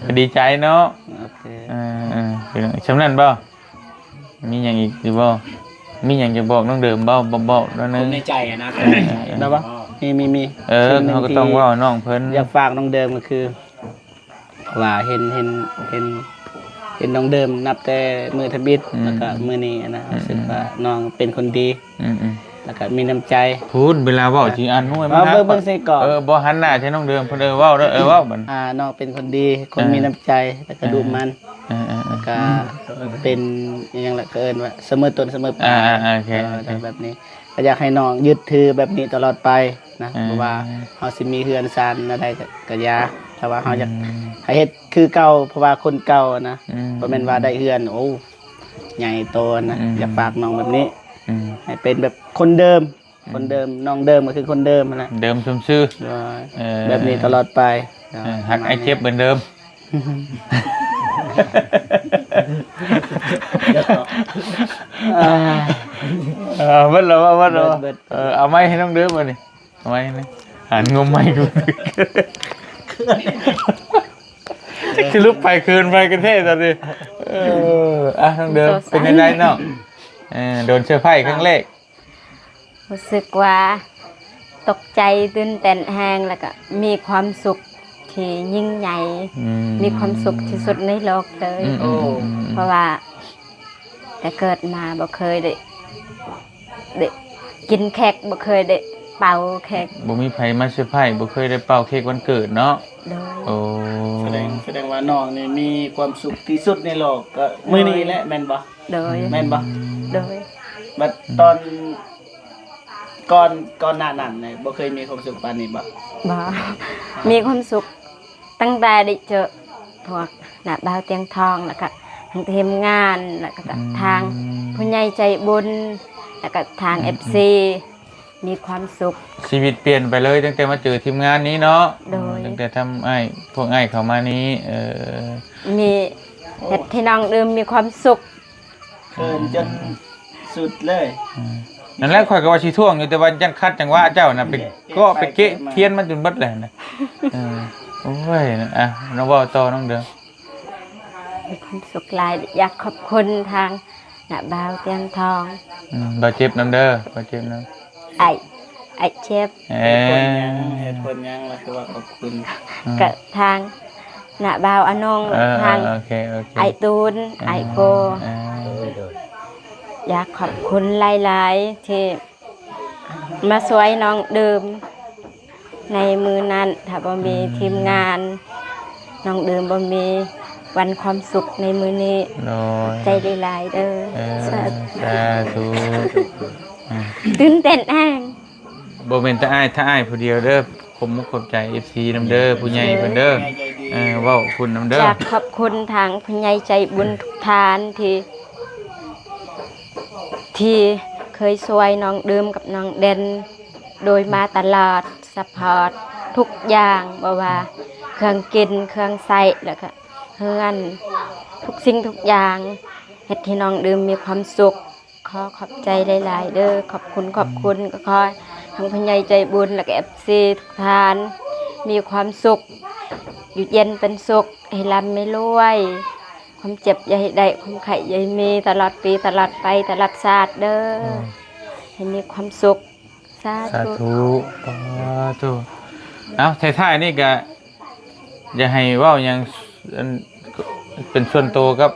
ກໍດີໃຈເນາະ ໂອເຄ ເອີໆ ສ່ຳນັ້ນບໍ່? ມີຫຍັງອີກຢູ່ບໍ່? ມີຫຍັງຈະບອກນ້ອງເດີມບໍ່? ບອກ ບອກໜ້ອຍໜຶ່ງ ໃນໃຈຫັ້ນນະ ເອີໆໆ ແບບວ່າ ມີ ມີ ມີ ເອີ ເຮົາກໍຕ້ອງເວົ້ານ້ອງເພິ່ນ ຢາກຝາກນ້ອງເດີມກໍຄື ເພາະວ່າເຫັນ ເຫັນ ເຫັນ ເຫັນນ້ອງເດີມນັບແຕ່ມື້ທຳອິດ ອືມ ແລ້ວກໍມື້ນີ້ນະ ອືມ ຮູ້ສຶກວ່ານ້ອງເປັນຄົນດີ ອືມໆ ແລ້ວກໍມີນ້ຳໃຈ ພຸ້ນ ເວລາເວົ້າຊິອ່ານໜ່ວຍມັນ ເບິ່ງ ເບິ່ງໃສ່ກ້ອງ ເອີ ບໍ່ ຫັນໜ້າໃສ່ນ້ອງເດີມ ເພິ່ນ ເອີ ເວົ້າເດີ ເອີ ເວົ້າບັດ ອ່າ ນ້ອງເປັນຄົນດີ ຄົນ ເອີ ມີນ້ຳໃຈ ແລ້ວກໍ ເອີ ດຸໝັ່ນ ເອີໆໆ ແລ້ວກໍເປັນອີ່ຫຍັງລະ ເຂົາເອີ້ນວ່າສະເໝີຕົ້ນສະເໝີປາຍ ອ່າໆໆ ໂອເຄ ເອີ ໂອເຄ ແບບນີ້ ກໍຢາກໃຫ້ນ້ອງຍຶດຖືແບບນີ້ຕະຫຼອດໄປນະ ອ່າ ບໍ່ວ່າເຮົາຊິມີເຮືອນຊານແນວໃດກໍ ກໍຢ່າ ແຕ່ວ່າເຮົາຢາກ ອືມ ໃຫ້ເຮັດຄືເກົ່າ ເພາະວ່າຄົນເກົ່ານະ ອືມ ບໍ່ແມ່ນວ່າໄດ້ເຮືອນ ໂອ້ ໃຫຍ່ໂຕນະ ອືມ ຢາກຝາກນ້ອງແບບນີ້ ອືມ ໃຫ້ເປັນແບບຄົນເດີມ ອືມ ຄົນເດີມ ນ້ອງເດີມກໍຄືຄົນເດີມຫັ້ນແຫຼະ ເດີມຊົມຊື່ ໂດຍ ເອີ ແບບນີ້ຕະຫຼອດໄປ ເອີ ຮັກອ້າຍເຈັບເໝືອນເດີມ ເອີ ເບິດແລ້ວ ເບິດແລ້ວ ເບິດ ເອີ ເອົາໄມ້ໃຫ້ນ້ອງເດີມບັດນີ້ ເອົາໄມ້ໃຫ້ ຫັນງົມໄມ້ຢູ່ ສະຫຼຸບໄປເຂີນໄປກັນແທ້ຕອນນີ້ ເອີ ອ່ະ ນ້ອງເດີມ ເປັນຈັ່ງໃດນ້ອງ? ເອີ ໂດນເຊີໄພຣສ໌ຄັ້ງແລກ ຮູ້ສຶກວ່າຕົກໃຈ ຕື່ນເຕັ້ນແຮງ ແລ້ວກະມີຄວາມສຸກທີ່ຍິ່ງໃຫຍ່ ອືມ ມີຄວາມສຸກທີ່ສຸດໃນໂລກເລີຍ ອືມໆໆໆ ເພາະວ່າແຕ່ເກີດມາບໍ່ເຄີຍໄດ້ ໄດ້ກິນເຄັກ ບໍ່ເຄີຍໄດ້ເປົ່າເຄັກ ບໍ່ມີໃຜມາເຊີໄພຣສ໌ ບໍ່ເຄີຍໄດ້ເປົ່າເຄັກວັນເກີດເນາະ ໂດຍ ໂອ້ ສະແດງ ສະແດງວ່ານ້ອງນີ້ມີຄວາມສຸກທີ່ສຸດໃນໂລກ ກໍມື້ນີ້ແຫຼະ ແມ່ນບໍ່? ໂດຍ ແມ່ນບໍ່? ໂດຍ ບັດຕອນ ກ່ອນ ກ່ອນໜ້ານັ້ນນີ້ ບໍ່ເຄີຍມີຄວາມສຸກປານນີ້ບໍ່? ບໍ່ ມີຄວາມສຸກຕັ້ງແຕ່ໄດ້ເຈີພວກນ້າບ່າວຕຽງທອງ ແລ້ວກະທາງທີມງານ ແລ້ວກະ ອືມ ທາງ ຜູ້ໃຫຍ່ໃຈບຸນ ແລ້ວກໍທາງ ອືມ ເອັຟຊີ ມີຄວາມສຸກ ຊີວິດປ່ຽນໄປເລີຍ ຕັ້ງແຕ່ມາເຈີທີມງານນີ້ເນາະ. ໂດຍ ຕັ້ງແຕ່ທຳອ້າຍ ພວກອ້າຍເຂົ້າມານີ້ ເອີ ມີ ເຮັດໃຫ້ນ້ອງດື່ມມີຄວາມສຸກ. ເຂີນຈົນສຸດເລີຍ. ອືມ ນັ້ນແຫຼະ ຂ້ອຍກໍວ່າຊິທ້ວງຢູ່ ແຕ່ວ່າຢ້ານຂັດຈັງຫວະເຈົ້ານະ ໄປເກາະໄປເກະທຽນມາຈົນເບິດແລ້ວນະ. ເອີ ໂອ້ຍ ອ່ະ ນ້ອງເວົ້າຕໍ່ນ້ອງເດີ. ມີຄວາມສຸກຫຼາຍ ຢາກຂອບຄຸນທາງນ້າບ່າວຕຽງທອງ. ອືມ ບ່າວເຈັບນຳເດີ ບ່າວເຈັບນຳ ອ້າຍ ອ້າຍເຈັບ. ເອີ ເຫດຜົນຫຍັງ ເຫດຜົນຫຍັງລະຄືວ່າຂອບຄຸນ? ອືມ ກະທາງນ້າບ່າວອານົງ ເອີ ທາງ ເອີ ໂອເຄ ໂອເຄ ອ້າຍຕູນ ເອີ ອ້າຍໂກ ເອີ ຢາກຂອບຄຸນຫຼາຍໆ ທີ່ມາຊ່ວຍນ້ອງດື່ມໃນມື້ນັ້ນ. ຖ້າບໍ່ມີ ອືມ ທີມງານ ນ້ອງດື່ມບໍ່ມີວັນຄວາມສຸກໃນມື້ນີ້. ໂດຍ ຂອບໃຈຫຼາຍໆເດີ. ເອີ ສາທຸ ສາທຸ. ອືມ ຕື່ນເຕັ້ນແຮງ. ບໍ່ແມ່ນແຕ່ອ້າຍ ຖ້າອ້າຍຜູ້ດຽວເດີ ຂອບມຸກຂອບໃຈເອັຟຊີນຳເດີ ຜູ້ໃຫຍ່ເພິ່ນເດີ. ເອີ ເວົ້າຄຸນນຳເດີ. ຢາກຂອບຄຸນທາງຜູ້ໃຫຍ່ໃຈບຸນທຸກທ່ານທີ່ ທີ່ເຄີຍຊ່ວຍນ້ອງດື່ມກັບນ້ອງແດນໂດຍມາຕະຫຼອດ ຊັບພອດທຸກຢ່າງ ບໍ່ວ່າເຄື່ອງກິນ ເຄື່ອງໃຊ້ ແລ້ວກະເຮືອນ ທຸກສິ່ງທຸກຢ່າງ ເຮັດໃຫ້ນ້ອງດື່ມມີຄວາມສຸກ. ຂໍຂອບໃຈຫຼາຍໆເດີ ຂອບຄຸນ ຂອບຄຸນ. ກໍຂໍໃຫ້ທາງຜູ້ໃຫຍ່ໃຈບຸນ ແລ້ວກໍເອັຟຊີທຸກທ່ານ ມີຄວາມສຸກ ຢູ່ເຢັນເປັນສຸກ ໃຫ້ລ່ຳໃຫ້ລວຍ ຄວາມເຈັບຢ່າໃຫ້ໄດ້ ຄວາມໄຂ້ຢ່າໃຫ້ມີ ຕະຫຼອດປີຕະຫຼອດໄປຕະຫຼອດຊາດເດີ. ອືມ ໃຫ້ມີຄວາມສຸກ. ສາທຸ ສາທຸ. ປາໂທ. ເອົ້າ ທ້າຍໆນີ້ກະ ຢາກໃຫ້ເວົ້າຫຍັງ ອັນ ເປັນສ່ວນໂຕກັບ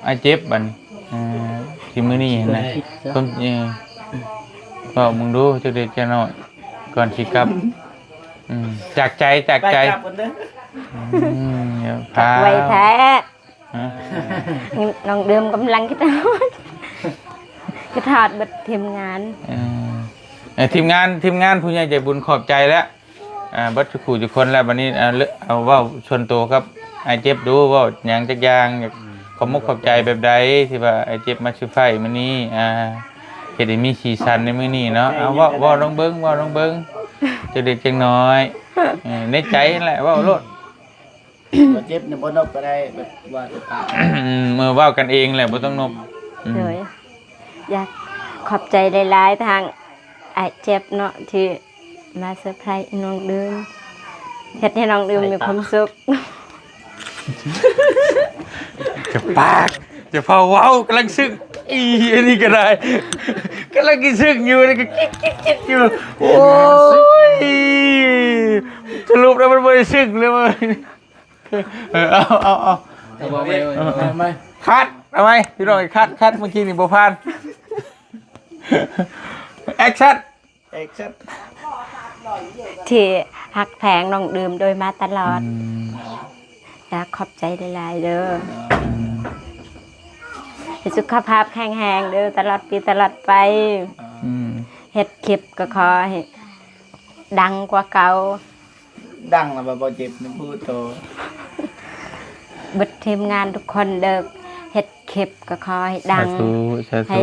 ອ້າຍເຈັບບັດນີ້ ເອີ ທີ່ມື້ນີ້ຫັ້ນນະ. ເອີ ເວົ້າເບິ່ງດູຈັກເລັກຈັກນ້ອຍ ກ່ອນຊິກັບ. ອືມ ຈາກໃຈ ຈາກໃຈ. ໄປກັບກັນເດີ. ອືມ ຈາກໄວແທ້. ຮະ? ນ້ອງເດີມກຳລັງຄິດຮອດ ຄິດຮອດເບິດທີມງານ. ເອີ ເອີ ທີມງານ ທີມງານຜູ້ໃຫຍ່ໃຈບຸນຂອບໃຈແລ້ວ ອ່າ ເບິດທຸກຜູ້ທຸກຄົນແລ້ວ. ບັດນີ້ ເອົາ ເອົາເວົ້າສ່ວນໂຕກັບອ້າຍເຈັບດູ ເວົ້າຫຍັງຈັກຢ່າງ ຢາກ ອືມ ຂອບມຸກຂອບໃຈແບບໃດ ທີ່ວ່າອ້າຍເຈັບມາເຊີໄພຣສ໌ມື້ນີ້ ອ່າ ເຮັດໃຫ້ມີສີສັນໃນມື້ນີ້ເນາະ. ເອົາ ເວົ້າ ເວົ້າລອງເບິ່ງ ເວົ້າລອງເບິ່ງ ຈັກເລັກຈັກນ້ອຍ. ເອີ ໃນໃຈຫັ້ນແຫຼະ ເວົ້າໂລດ. ບໍ່ເຈັບນະ ບໍ່ນົບກໍໄດ້ ແບບວ່າແຕ່ປາກ. ອືມ ເມື່ອເວົ້າກັນເອງແຫຼະ ບໍ່ຕ້ອງນົບ. ອືມ ໂດຍ ຢາກຂອບໃຈຫຼາຍໆ ທາງອ້າຍເຈັບເນາະ ທີ່ມາເຊີໄພຣສ໌ນ້ອງດື່ມ ເຮັດໃຫ້ນ້ອງດື່ມມີຄວາມສຸກ. ຈະປາກ ຈະເຝົ້າເວົ້າ ກຳລັງຊຶ້ງ. ອີ ອັນນີ້ກໍໄດ້ ກຳລັງຊິຊຶ້ງຢູ່ ນີ້ກໍກິດໆໆຢູ່. ໂອ້ຍ ສະຫຼຸບແລ້ວມັນບໍ່ໄດ້ຊຶ້ງເລີຍ. ເອີ ເອົາ ເອົາ ເອົາ ເອົາໃໝ່ ເອົາໃໝ່ ຄັດ ເອົາໃໝ່ ພີ່ນ້ອງ ຄັດ ຄັດ ເມື່ອກີ້ນີ້ບໍ່ຜ່ານ. ແອັກຊັນ ແອັກຊັນ. ທີ່ຮັກແພງນ້ອງດື່ມໂດຍມາຕະຫຼອດ. ອືມ ຢາກຂອບໃຈຫຼາຍໆເດີ. ອືມ ໃຫ້ສຸຂະພາບແຂງແຮງເດີ ຕະຫຼອດປີຕະຫຼອດໄປ. ອືມ ເຮັດຄລິບກໍຂໍໃຫ້ດັງກວ່າເກົ່າ. ດັງແລ້ວບໍ່ ບໍ່ເຈັບນຳຜູ້ໂຕ. ເບິດທີມງານທຸກຄົນເດີ ເຮັດຄລິບກໍຂໍໃຫ້ດັງ. ສາທຸ ສາທຸ. ໃຫ້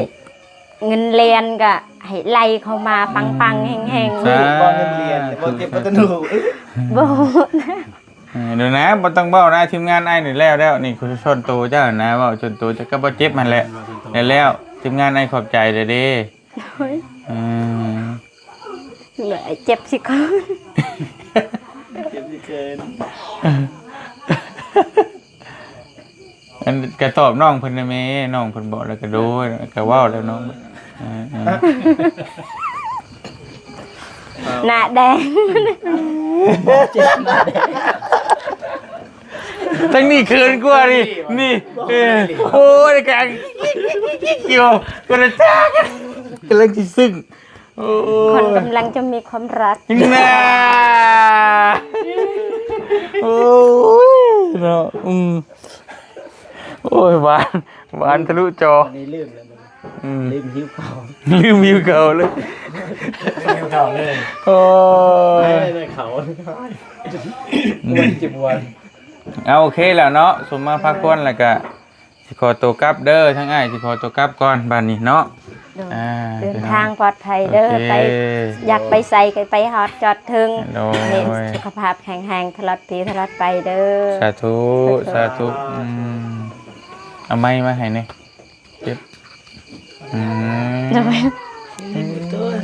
ເງິນລຽນກໍໃຫ້ໄຫຼເຂົ້າມາປັງໆແຮງໆ. ອືມ ບໍ່ເງິນລຽນ ສາທຸ ບໍ່ເຈັບບໍ່ຕະໜູ. ບໍ່ ເອີ ເດີນະ ບໍ່ຕ້ອງເວົ້ານະ ທີມງານອ້າຍນີ້ແລ້ວແລ້ວ. ນີ້ຄືສ່ວນໂຕເຈົ້ານະ ເວົ້າສ່ວນໂຕເຈົ້າກັບບໍ່ເຈັບຫັ້ນແຫຼະ. ແລ້ວ ແລ້ວ ທີມງານອ້າຍຂອບໃຈເດີ. ໂດຍ ອືມ ເຈັບຊິເຂີນ ເຈັບຊິເຂີນ. ອັນ ກະຕອບນ້ອງເພິ່ນນະແມ່ ນ້ອງເພິ່ນບອກແລ້ວກະໂດຍ ກະເວົ້າແລ້ວນ້ອງ. ເອີ ເອີ ໜ້າແດງ ທາງນີ້ເຂີນກວ່ານີ້ ນີ້ ເອີ ໂອ້ຍ ກະ ຢູ່ ຄົນລະຈາກ ກຳລັງຊິຊຶ້ງ. ໂອ້ຍ ຄົນກຳລັງຈະມີຄວາມຮັກ ນະ. ໂອ້ຍ ເນາະ ອືມ ໂອ້ຍ ຫວານ ຫວານທະລຸຈໍ. ອັນນີ້ລືມແລ້ວ ອືມ ລືມຫິວເຂົ້າ ລືມຫິວເຂົ້າເລີຍ ຫິວເຂົ້າເລີຍ. ໂອ້ຍ ໄດ້ເຂົ້າ ອືມ ເຈັບຫົວ. ເອົາ ໂອເຄແລ້ວເນາະ ສົມມາພາຄວນແລ້ວກະ ຊິຂໍຕົວກັບເດີ ທາງອ້າຍຊິຂໍຕົວກັບກ່ອນບາດນີ້ເນາະ. ໂດຍ ອ່າ ເດີນທາງປອດໄພເດີ ໂອເຄ ໄປ ຢາກໄປໃສກໍໄປຮອດຈອດເຖິງ ໂດຍ ໃຫ້ສຸຂະພາບແຂງແຮງຕະຫຼອດປີຕະຫຼອດໄປເດີ. ສາທຸ ສາທຸ ສາທຸ ອືມ ເອົາໄມມາໃຫ້ແດ່ ເຈັບ ອືມ ໂດຍ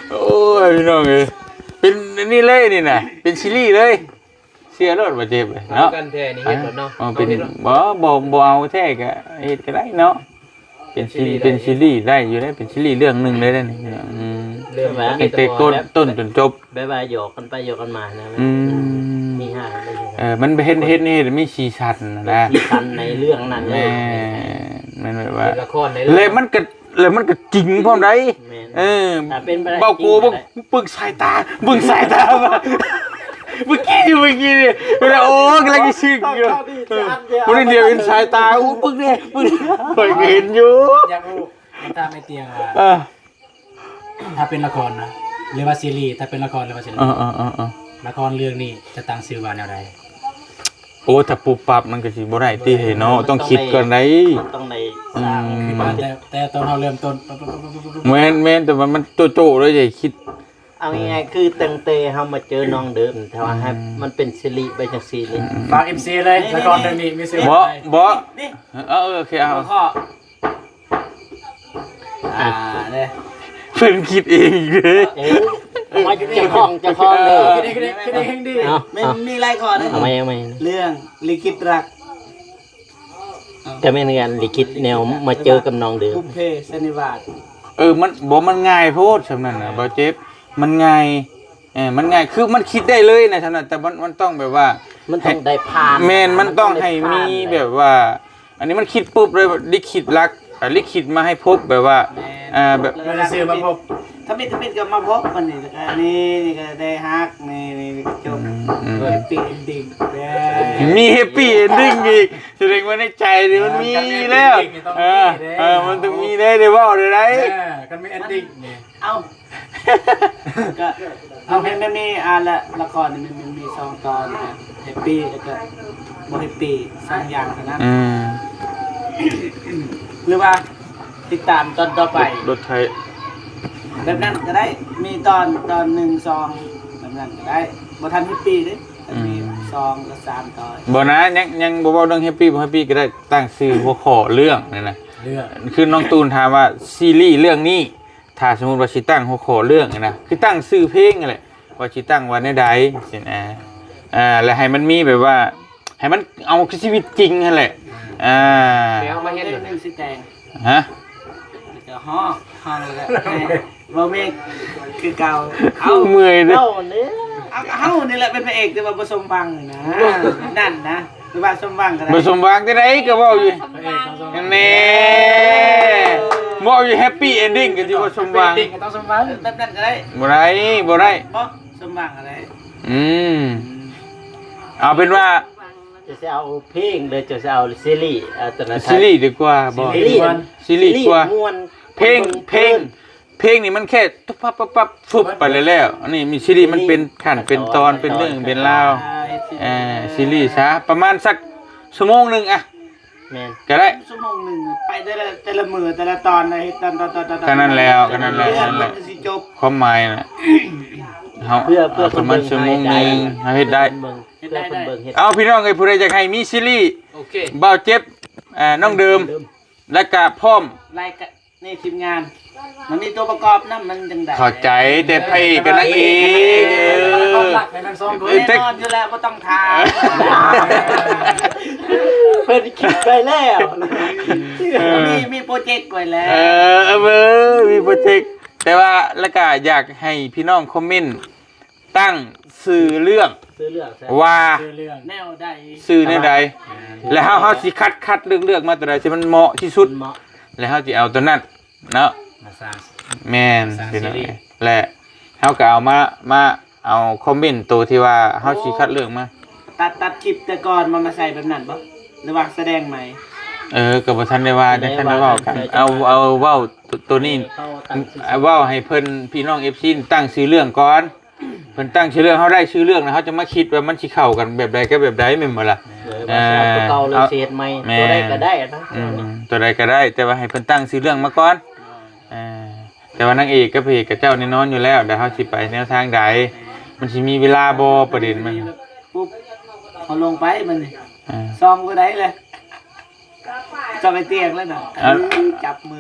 ໂອ້ຍ ພີ່ນ້ອງເອີຍ ເປັນອັນນີ້ເລີຍນີ້ນະ ເປັນຊີຣີເລີຍ. ເຊື່ອໂລດວ່າເຈັບເນາະ ເອົາກັນແທ້ນີ້ເຮັດໂລດເນາະ ເອີ ເປັນ ເອົາເຮັດໂລດ ບໍ່ ບໍ່ ບໍ່ເອົາແທ້ກະເຮັດກະໄດ້ເນາະ ເປັນຊີ ເປັນຊີຣີໄດ້ຢູ່ເດ້ ເປັນຊີຣີເລື່ອງໜຶ່ງເລີຍເດ້ນີ້ ອືມ ເລື່ອງວ່າ ຕັ້ງແຕ່ຕົ້ນຈົນຈົບ ແບບວ່າຫຍອກກັນໄປຫຍອກກັນມານະ ອືມ ມີຮາກໄດ້ ເອີ ມັນເຮັດ ເຮັດ ເຮັດໃຫ້ມີສີສັນນະ ເປັນສີສັນໃນເລື່ອງນັ້ນເລີຍ ແມ່ນ ແມ່ນແບບວ່າ ເປັນລະຄອນໃນເລື່ອງ ແລະມັນກະ ແລ້ວມັນກໍຈິງພ້ອມໃດ໋ ແມ່ນ ເອີ ຖ້າເປັນໄປໄດ້ ເບົາໂກ ຈິງກໍໄດ້ ເບິ່ງ ເບິ່ງສາຍຕາ ເບິ່ງສາຍຕາວ່າ ເມື່ອກີ້ ເມື່ອກີ້ນີ້ ເວລາ ໂອ້ ກຳລັງຊິຊຶກຢູ່ ເອີ ບໍ່ໄດ້ຫຼຽວເຫັນສາຍຕາ ໂອ້ ເບິ່ງແດ່ ເບິ່ງ ຂ້ອຍກໍເຫັນຢູ່ ຢາກຮູ້ ມາຖາມໄອ້ຕຽງວ່າ ເອີ ຖ້າເປັນລະຄອນນະ ຫຼືວ່າຊີຣີ ຖ້າເປັນລະຄອນ ຫຼືວ່າຊີຣີ ເອີ ເອີ ເອີ ເອີ ລະຄອນເລື່ອງນີ້ຈະຕັ້ງຊື່ວ່າແນວໃດ? ໂອ້ ຖ້າປຸບປັບມັນກໍຊິບໍ່ໄດ້ຕິເນາະ ຕ້ອງຄິດກ່ອນໄດ໋ ມັນຕ້ອງໄດ້ສ້າງ ອືມ ຄືວ່າແຕ່ ແຕ່ຕອນເຮົາເລີ່ມຕົ້ນ ແມ່ນໆ ແຕ່ວ່າມັນໂຈະໆ ເລີຍ ຢ່າຄິດ ເອົາງ່າຍໆ ຄືຕັ້ງແຕ່ເຮົາມາເຈີນ້ອງເດີມ ຖ້າວ່າໃຫ້ ອືມ ມັນເປັນຊີຣີໄປຈັ່ງຊີ້ນີ້ ອືມ ຝາກເອັຟຊີເລີຍ ລະຄອນເລື່ອງນີ້ມີຊື່ ບໍ່ ບໍ່ ນີ້ ເອີ ເອີ ໂອເຄ ເອົາ ຫົວຂໍ້ ອ່າ ອ່າ ເດ້ ເພິ່ນຄິດເອງເດ້ ເອີ ເຈົ້າຂອງ ເຈົ້າຂອງເດີ ເອີ ຄິດເອງ ຄິດເອງ ຄິດເອງແຮງດີ ເອົາ ມັນ ເອົາ ມີຫຼາຍຂໍ້ເດ້ ເອົາໃໝ່ ເອົາໃໝ່ ເລື່ອງລິຂິດລັກ ຈະແມ່ນການລິຂິດແນວມາເຈີກັບນ້ອງເດີ ບຸບເພສັນນິວາດ ເອີ ມັນ ບໍ່ ມັນງ່າຍໂພດຊ່ຳນັ້ນນະ ເອີ ບໍ່ເຈັບ ມັນງ່າຍ ເອີ ມັນງ່າຍ ຄືມັນຄິດໄດ້ເລີຍນະຊ່ຳນັ້ນ ແຕ່ມັນ ມັນຕ້ອງແບບວ່າ ມັນຕ້ອງໄດ້ຜ່ານ ແມ່ນ ມັນຕ້ອງໃຫ້ມີແບບວ່າ ອັນນີ້ມັນຄິດປຸບເລີຍ ລິຂິດລັກ ອາ ລິຂິດມາໃຫ້ພົບແບບວ່າ ແມ່ນ ອາ ແບບ ເວລາຊິມາພົບ ທຳອິດ ທຳອິດກໍມາພົບກັນນີ້ ແລ້ວກໍນີ້ ນີ້ກໍໄດ້ຮັກ ນີ້ ນີ້ກໍຈົບ ອືມ ອືມ ແຮບປີ້ເອັນດິ້ງເດ້ ມີແຮບປີ້ເອັນດິ້ງອີກ ສະແດງວ່າໃນໃຈນີ້ມັນມີແລ້ວ ເອີ ເອີ ມັນຕ້ອງມີເດ້ ໄດ້ເວົ້າໄດ້ ເອີ ຄັນມີເອັນດິ້ງນີ້ ເອົ້າ ກໍ ເອົາ ເຫັນມັນມີ ອ່າ ລະ ລະຄອນນີ້ມັນ ມັນມີສອງຕອນນະ ແຮບປີ້ ແລ້ວກໍບໍ່ແຮບປີ້ ສອງຢ່າງເທົ່ານັ້ນ ອືມ ຫຼືວ່າຕິດຕາມຕອນຕໍ່ໄປ ລົດ ລົດໄຖ ແບບນັ້ນກໍໄດ້ ມີຕອນ ຕອນໜຶ່ງ ສອງ ແບບນັ້ນກໍໄດ້ ບໍ່ທັນແຮບປີ້ເດ້ ອືມ ມີສອງກັບສາມຕອນ ບໍ່ນະ ຍັງ ຍັງບໍ່ເວົ້າເລື່ອງແຮບປີ້ ບໍ່ແຮບປີ້ກໍໄດ້ ຕັ້ງຊື່ຫົວຂໍ້ເລື່ອງນັ້ນນະ ເລື່ອງ ຄືນ້ອງຕູນຖາມວ່າ ຊີຣີເລື່ອງນີ້ ຖ້າສົມມຸດວ່າຊິຕັ້ງຫົວຂໍ້ເລື່ອງນະ ຄືຕັ້ງຊື່ເພງຫັ້ນແຫຼະ ວ່າຊິຕັ້ງວ່າແນວໃດ ຊີ້ນະ ອ່າ ແລະໃຫ້ມັນມີແບບວ່າ ໃຫ້ມັນເອົາຄືຊີວິດຈິງຫັ້ນແຫຼະ ອ່າ ແລ້ວມາເຮັດເລື່ອງໜຶ່ງຊິແຕ່ງ ຮະ ແລ້ວກໍຮ້ອງ ຮ້ອງແລ້ວກໍໃຫ້ ບໍ່ແມ່ນຄືເກົ່າ ເມື່ອຍເດ້ ເຮົານີ້ ເອົາ ເຮົານີ້ແຫຼະເປັນພະເອກ ແຕ່ວ່າບໍ່ສົມຫວັງນະ ນັ້ນນະ ຫຼືວ່າສົມຫວັງກໍໄດ້ ບໍ່ສົມຫວັງຈັ່ງໃດກໍເວົ້າຢູ່ ສົມຫວັງ ແນ່ ເວົ້າຢູ່ແຮບປີ້ເອັນດິ້ງກໍຊິບໍ່ສົມຫວັງ ແບບນັ້ນກໍໄດ້ ບໍ່ໄດ້ ບໍ່ໄດ້ ບໍ່ສົມຫວັງກໍໄດ້ ອືມ ເອົາເປັນວ່າ ເຈົ້າຊິເອົາເພງ ຫຼືເຈົ້າຊິເອົາຊີຣີ ເອົາຕົວນັ້ນ ຊີຣີດີກວ່າບໍ່ ຊີຣີ ຊີຣີດີກວ່າ ເພງ ເພງ ເພງນີ້ມັນແຄ່ປຸບປັບປັບປັບຟຶບໄປແລ້ວໆ ອັນນີ້ມີຊີຣີມັນເປັນຂັ້ນເປັນຕອນ ເປັນເລື່ອງເປັນລາວ ອ່າ ຊີຣີຊະ ປະມານສັກຊົ່ວໂມງໜຶ່ງອະ ແມ່ນ ກໍໄດ້ ຊົ່ວໂມງໜຶ່ງໄປແຕ່ລະ ແຕ່ລະມື້ແຕ່ລະຕອນ ເຮັດຕອນ ຕອນ ຕອນ ຕອນ ກໍນັ້ນແລ້ວ ກໍນັ້ນແຫຼະ ເດືອນມັນກໍຊິຈົບ ຄວາມໝາຍນະ ເຮົາ ເພື່ອ ເພື່ອປະມານຊົ່ວໂມງໜຶ່ງ ເຮົາເຮັດໄດ້ ເພື່ອເພິ່ນເບິ່ງ ເຮັດໄດ້ ເພື່ອເພິ່ນເບິ່ງ ເຮັດ ເອົາ ພີ່ນ້ອງເອີຍ ຜູ້ໃດຢາກໃຫ້ມີຊີຣີ ໂອເຄ ບ່າວເຈັບ ເອີ ນ້ອງເດີມ ແລ້ວກະພ້ອມ ລາຍການ ນີ້ທີມງານ ມັນມີຕົວປະກອບນຳ ມັນຈັ່ງໃດ ເຂົ້າໃຈ ແຕ່ພະເອກກັບນາງເອກ ເອີ ເອີ ແນ່ນອນຢູ່ແລ້ວ ບໍ່ຕ້ອງຖາມ ເພິ່ນຄິດໄວ້ແລ້ວ ເອີ ມີ ມີໂປຣເຈັກໄວ້ແລ້ວ ເອີ ເອີ ມີໂປຣເຈັກ ແຕ່ວ່າ ແລ້ວກະຢາກໃຫ້ພີ່ນ້ອງຄອມເມັນ ຕັ້ງຊື່ເລື່ອງ ຊື່ເລື່ອງ ວ່າ ຊື່ເລື່ອງ ແນວໃດ ຊື່ແນວໃດ ແລ້ວເຮົາ ເຮົາຊິຄັດ ຄັດເລືອກ ເລືອກມາຕົວໃດທີ່ມັນເໝາະທີ່ສຸດ ເໝາະ ແລ້ວເຮົາຊິເອົາຕົວນັ້ນເນາະ ມາສ້າງ ແມ່ນ ສ້າງຊີຣີ ແລ້ວເຮົາກໍເອົາມາ ມາເອົາຄອມເມັນໂຕທີ່ວ່າເຮົາຊິຄັດເລືອກມາ ຕັດ ຕັດຄລິບແຕ່ກ່ອນມາ ມາໃສ່ແບບນັ້ນບໍ່ ຫຼືວ່າສະແດງໃໝ່ ເອີ ກໍບໍ່ທັນໄດ້ວ່າ ຍັງບໍ່ທັນໄດ້ເວົ້າກັນ ເອົາ ເອົາເວົ້າໂຕນີ້ ເອີ ເວົ້າໃຫ້ເພິ່ນ ພີ່ນ້ອງເອັຟຊີ ຕັ້ງຊື່ເລື່ອງກ່ອນ พิ่ນຕັ້ງຊື່ເລື່ອງ ເຮົາໄດ້ຊື່ເລື່ອງແລ້ວ ເຮົາຈະມາຄິດວ່າມັນຊິເຂົ້າກັນແບບໃດກັບແບບໃດ ແມ່ນບໍ່ລະ? ໂດຍ ວ່າຊິເອົາຕົວເກົ່າ ອ່າ ຫຼື ຊິເຮັດໃໝ່ ແມ່ນ ຕົວໃດກໍໄດ້ນະ ອືມ ຕົວໃດກໍໄດ້ ແຕ່ວ່າໃຫ້ເພິ່ນຕັ້ງຊື່ເລື່ອງມາກ່ອນ ອ່າ ແຕ່ວ່ານາງເອກກັບພະເອກຂະເຈົ້າແນ່ນອນຢູ່ແລ້ວ ແລ້ວເຮົາຊິໄປແນວທາງໃດ ມັນຊິມີເວລາບໍ່ ປະເດັນມັນ ປຸບ ເຮົາລົງໄປບັດນີ້ ອ່າ ຊ່ອງບໍ່ໄດ້ເລີຍ ຈະໄປຕຽງແລ້ວນະ ເອີ ຈັບມື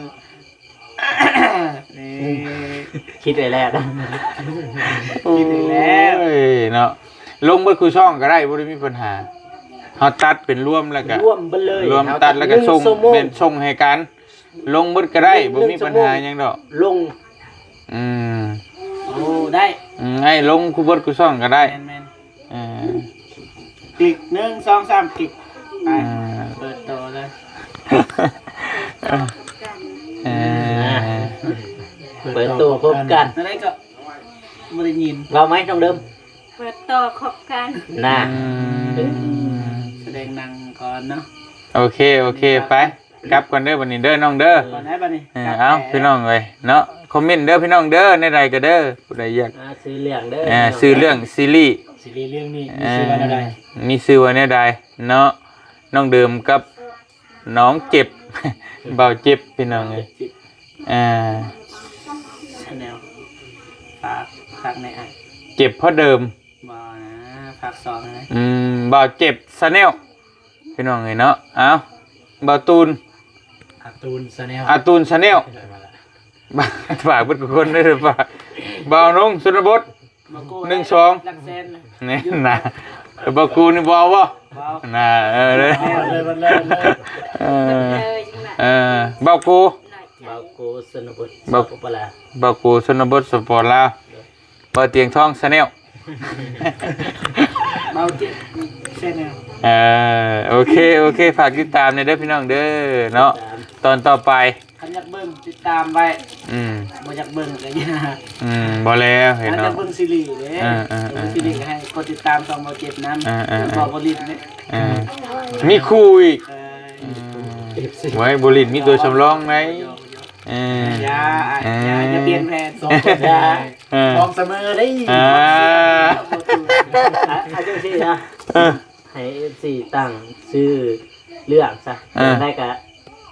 ນີ້ ຄິດໄວ້ແລ້ວ ຄິດໄວ້ແລ້ວ ໂອ້ຍເນາະ ລົງເບິດຄູ່ຊ່ອງກໍໄດ້ ບໍ່ໄດ້ມີບັນຫາ ເຮົາຕັດເປັນລວມແລ້ວກໍ ລວມເບິດເລີຍ ລວມຕັດແລ້ວກໍສົ່ງ ແມ່ນ ສົ່ງໃຫ້ກັນ ລົງເບິດກໍໄດ້ ບໍ່ມີບັນຫາຫຍັງດອກ ລົງ ອືມ ໂອ້ ໄດ້ ອືມ ໃຫ້ລົງຄູ່ເບິດຄູ່ຊ່ອງກໍໄດ້ ແມ່ນໆ ເອີ ຄລິກ ໜຶ່ງ ສອງ ສາມ ຄລິກ ໄປ ອ່າ ເປີດໂຕເລີຍ ເອີ ເປີດໂຕພົບກັນ ອັນໃດກໍບໍ່ໄດ້ຍິນ ເວົ້າໄໝນ້ອງເດີມ ເປີດໂຕຄົບກັນ ນະ ອືມ ສະແດງໜັງກ່ອນເນາະ ໂອເຄ ໂອເຄ ໄປ ກັບກ່ອນເດີບັດນີ້ເດີນ້ອງເດີ ກ່ອນໄດ້ບັດນີ້ ເອີ ເອົ້າ ພີ່ນ້ອງເອີຍເນາະ ຄອມເມັນເດີພີ່ນ້ອງເດີ ແນວໃດກໍເດີ ຜູ້ໃດຢາກ ອ່າ ຊື່ເລື່ອງເດີ ອ່າ ຊື່ເລື່ອງຊີຣີ ຊີຣີເລື່ອງນີ້ມີຊື່ວ່າແນວໃດ ເອີ ມີຊື່ວ່າແນວໃດເນາະ ນ້ອງເດີມກັບນ້ອງເຈັບ ບ່າວເຈັບພີ່ນ້ອງເອີຍ ເຈັບ ອ່າ ຊາແນວ ຝາກ ຝາກແດ່ອ້າຍ ເຈັບເພາະເດີມ ບໍ່ນະ ຝາກຊ່ອງນະ ອືມ ບ່າວເຈັບຊາແນວ ພີ່ນ້ອງເອີຍເນາະ ເອົ້າ ບ່າວຕູນ ອາຕູນຊາແນວ ອາຕູນຊາແນວ ຝາກເບິດທຸກຄົນເດີ ຝາກ ບ່າວນົງຊົນນະບົດ ບໍ່ໂກ ໜຶ່ງສອງ ຫຼັກແສນນະ ນີ້ນະ ບໍ່ກູນີ້ບໍ່ເອົາບໍ່ ບໍ່ເອົາ ນະ ເອີ ເອີ ເອີ ເອີ ເອີ ເບົາກູ ເບົາກູຊົນນະບົດ ເບົາ ສປປ ລາວ ເບົາກູຊົນນະບົດ ສປປ ລາວ ເບົາຕຽງທອງຊາແນວ ເບົາເຈັບຊາແນວ ເອີ ໂອເຄ ໂອເຄ ຝາກຕິດຕາມແດ່ເດີພີ່ນ້ອງເດີເນາະ ຕິດຕາມ ຕອນຕໍ່ໄປ ຄັນຢາກເບິ່ງຕິດຕາມໄວ້ ອືມ ບໍ່ຢາກເບິ່ງກໍຢ່າ ອືມ ບໍ່ແລ້ວເຫັນເນາະ ຄັນຢາກເບິ່ງຊີຣີເດ້ ເອີ ເອີ ເອີ ເບິ່ງຊີຣີກໍໃຫ້ກົດຕິດຕາມຊ່ອງເບົາເຈັບນຳ ເອີ ເອີ ເອີ ເບົາບໍລິດເດ້ ເອີ ມີຄູ່ອີກ ເອີ ອືມ ເອັຟຊີ ໄວ້ບໍລິດມີຕົວສຳລອງໃດ ເອີ ຢ່າ ເອີ ຢ່າ ຢ່າປ່ຽນແຜນ ສອງຄົນ ຢ່າ ເອີ ພ້ອມສະເໝີເດ້ ອ່າ ອ່າ ຈັ່ງຊີ້ນະ ເອີ ໃຫ້ເອັຟຊີຕັ້ງຊື່ເລື່ອງຊະ ເອີ ຈັ່ງໃດກໍ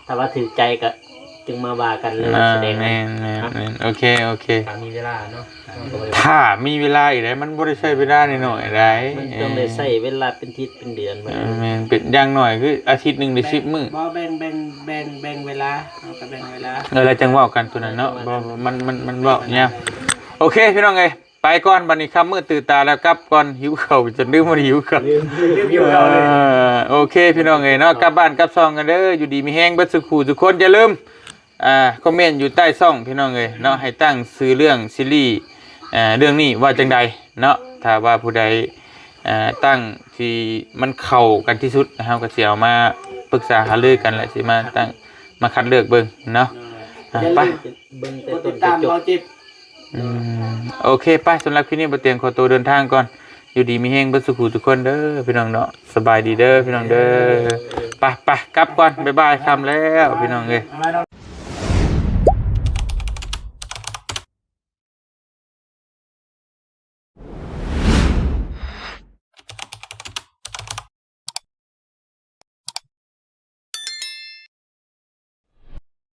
ຖ້າວ່າຖືກໃຈກໍຈຶ່ງມາວ່າກັນເລື່ອງ ອ່າ ການສະແດງ ແມ່ນໆ ໂອເຄ ໂອເຄ ຖ້າມີເວລາເນາະ ຖ້າມີເວລາອີກໃດ໋ ມັນບໍ່ໄດ້ໃຊ້ເວລາໜ້ອຍໆໃດ໋ ມັນຕ້ອງໄດ້ໃຊ້ເວລາເປັນທິດເປັນເດືອນ ເອີ ແມ່ນ ເປັນຢ່າງໜ້ອຍຄືອາທິດໜຶ່ງໄດ້ສິບມື້ ບໍ່ ແບ່ງ ແບ່ງ ແບ່ງ ແບ່ງເວລາ ເຮົາກໍແບ່ງເວລາ ເອີ ແລ້ວຈັ່ງເວົ້າກັນໂຕນັ້ນເນາະ ບໍ່ ມັນ ມັນ ມັນເວົ້າຍາກ ໂອເຄ ພີ່ນ້ອງເອີຍ ໄປກ່ອນ ບັດນີ້ຄ່ຳມືດຕື່ນຕາແລ້ວ ກັບກ່ອນ ຫິວເຂົ້າ ຈົນລືມວ່າຫິວເຂົ້າ ລືມ ລືມຫິວເຂົ້າເລີຍ ເອີ ໂອເຄ ພີ່ນ້ອງເອີຍເນາະ ກັບບ້ານກັບຊ່ອງກັນເດີ ຢູ່ດີມີແຮງເບິດສູ່ຜູ້ສູ່ຄົນ ຢ່າລືມ ອ່າ ຄອມເມັນຢູ່ໃຕ້ຊ່ອງ ພີ່ນ້ອງເອີຍເນາະ ໃຫ້ຕັ້ງຊື່ເລື່ອງຊີຣີ ເອີ ເລື່ອງນີ້ວ່າຈັ່ງໃດເນາະ ຖ້າວ່າຜູ້ໃດ ເອີ ຕັ້ງທີ່ມັນເຂົ້າກັນທີ່ສຸດ ເຮົາກໍຊິເອົາມາປຶກສາຫາລືກັນ ແລະ ຊິມາຕັ້ງ ມາຄັດເລືອກເບິ່ງເນາະ ອ່າ ໄປ ເບິ່ງແຕ່ຕົ້ນຈົນຈົບ ອືມ ໂອເຄ ໄປ ສຳລັບຄລິບນີ້ ບໍ່ຕຽງຂໍໂຕເດີນທາງກ່ອນ ຢູ່ດີມີແຮງເບິດສູ່ຜູ້ທຸກຄົນເດີ ພີ່ນ້ອງເນາະ ສະບາຍດີເດີ ພີ່ນ້ອງເດີ ໄປ ໄປ ກັບກ່ອນ ບາຍບາຍ ຄ່ຳແລ້ວ ພີ່ນ້ອງເອີຍ.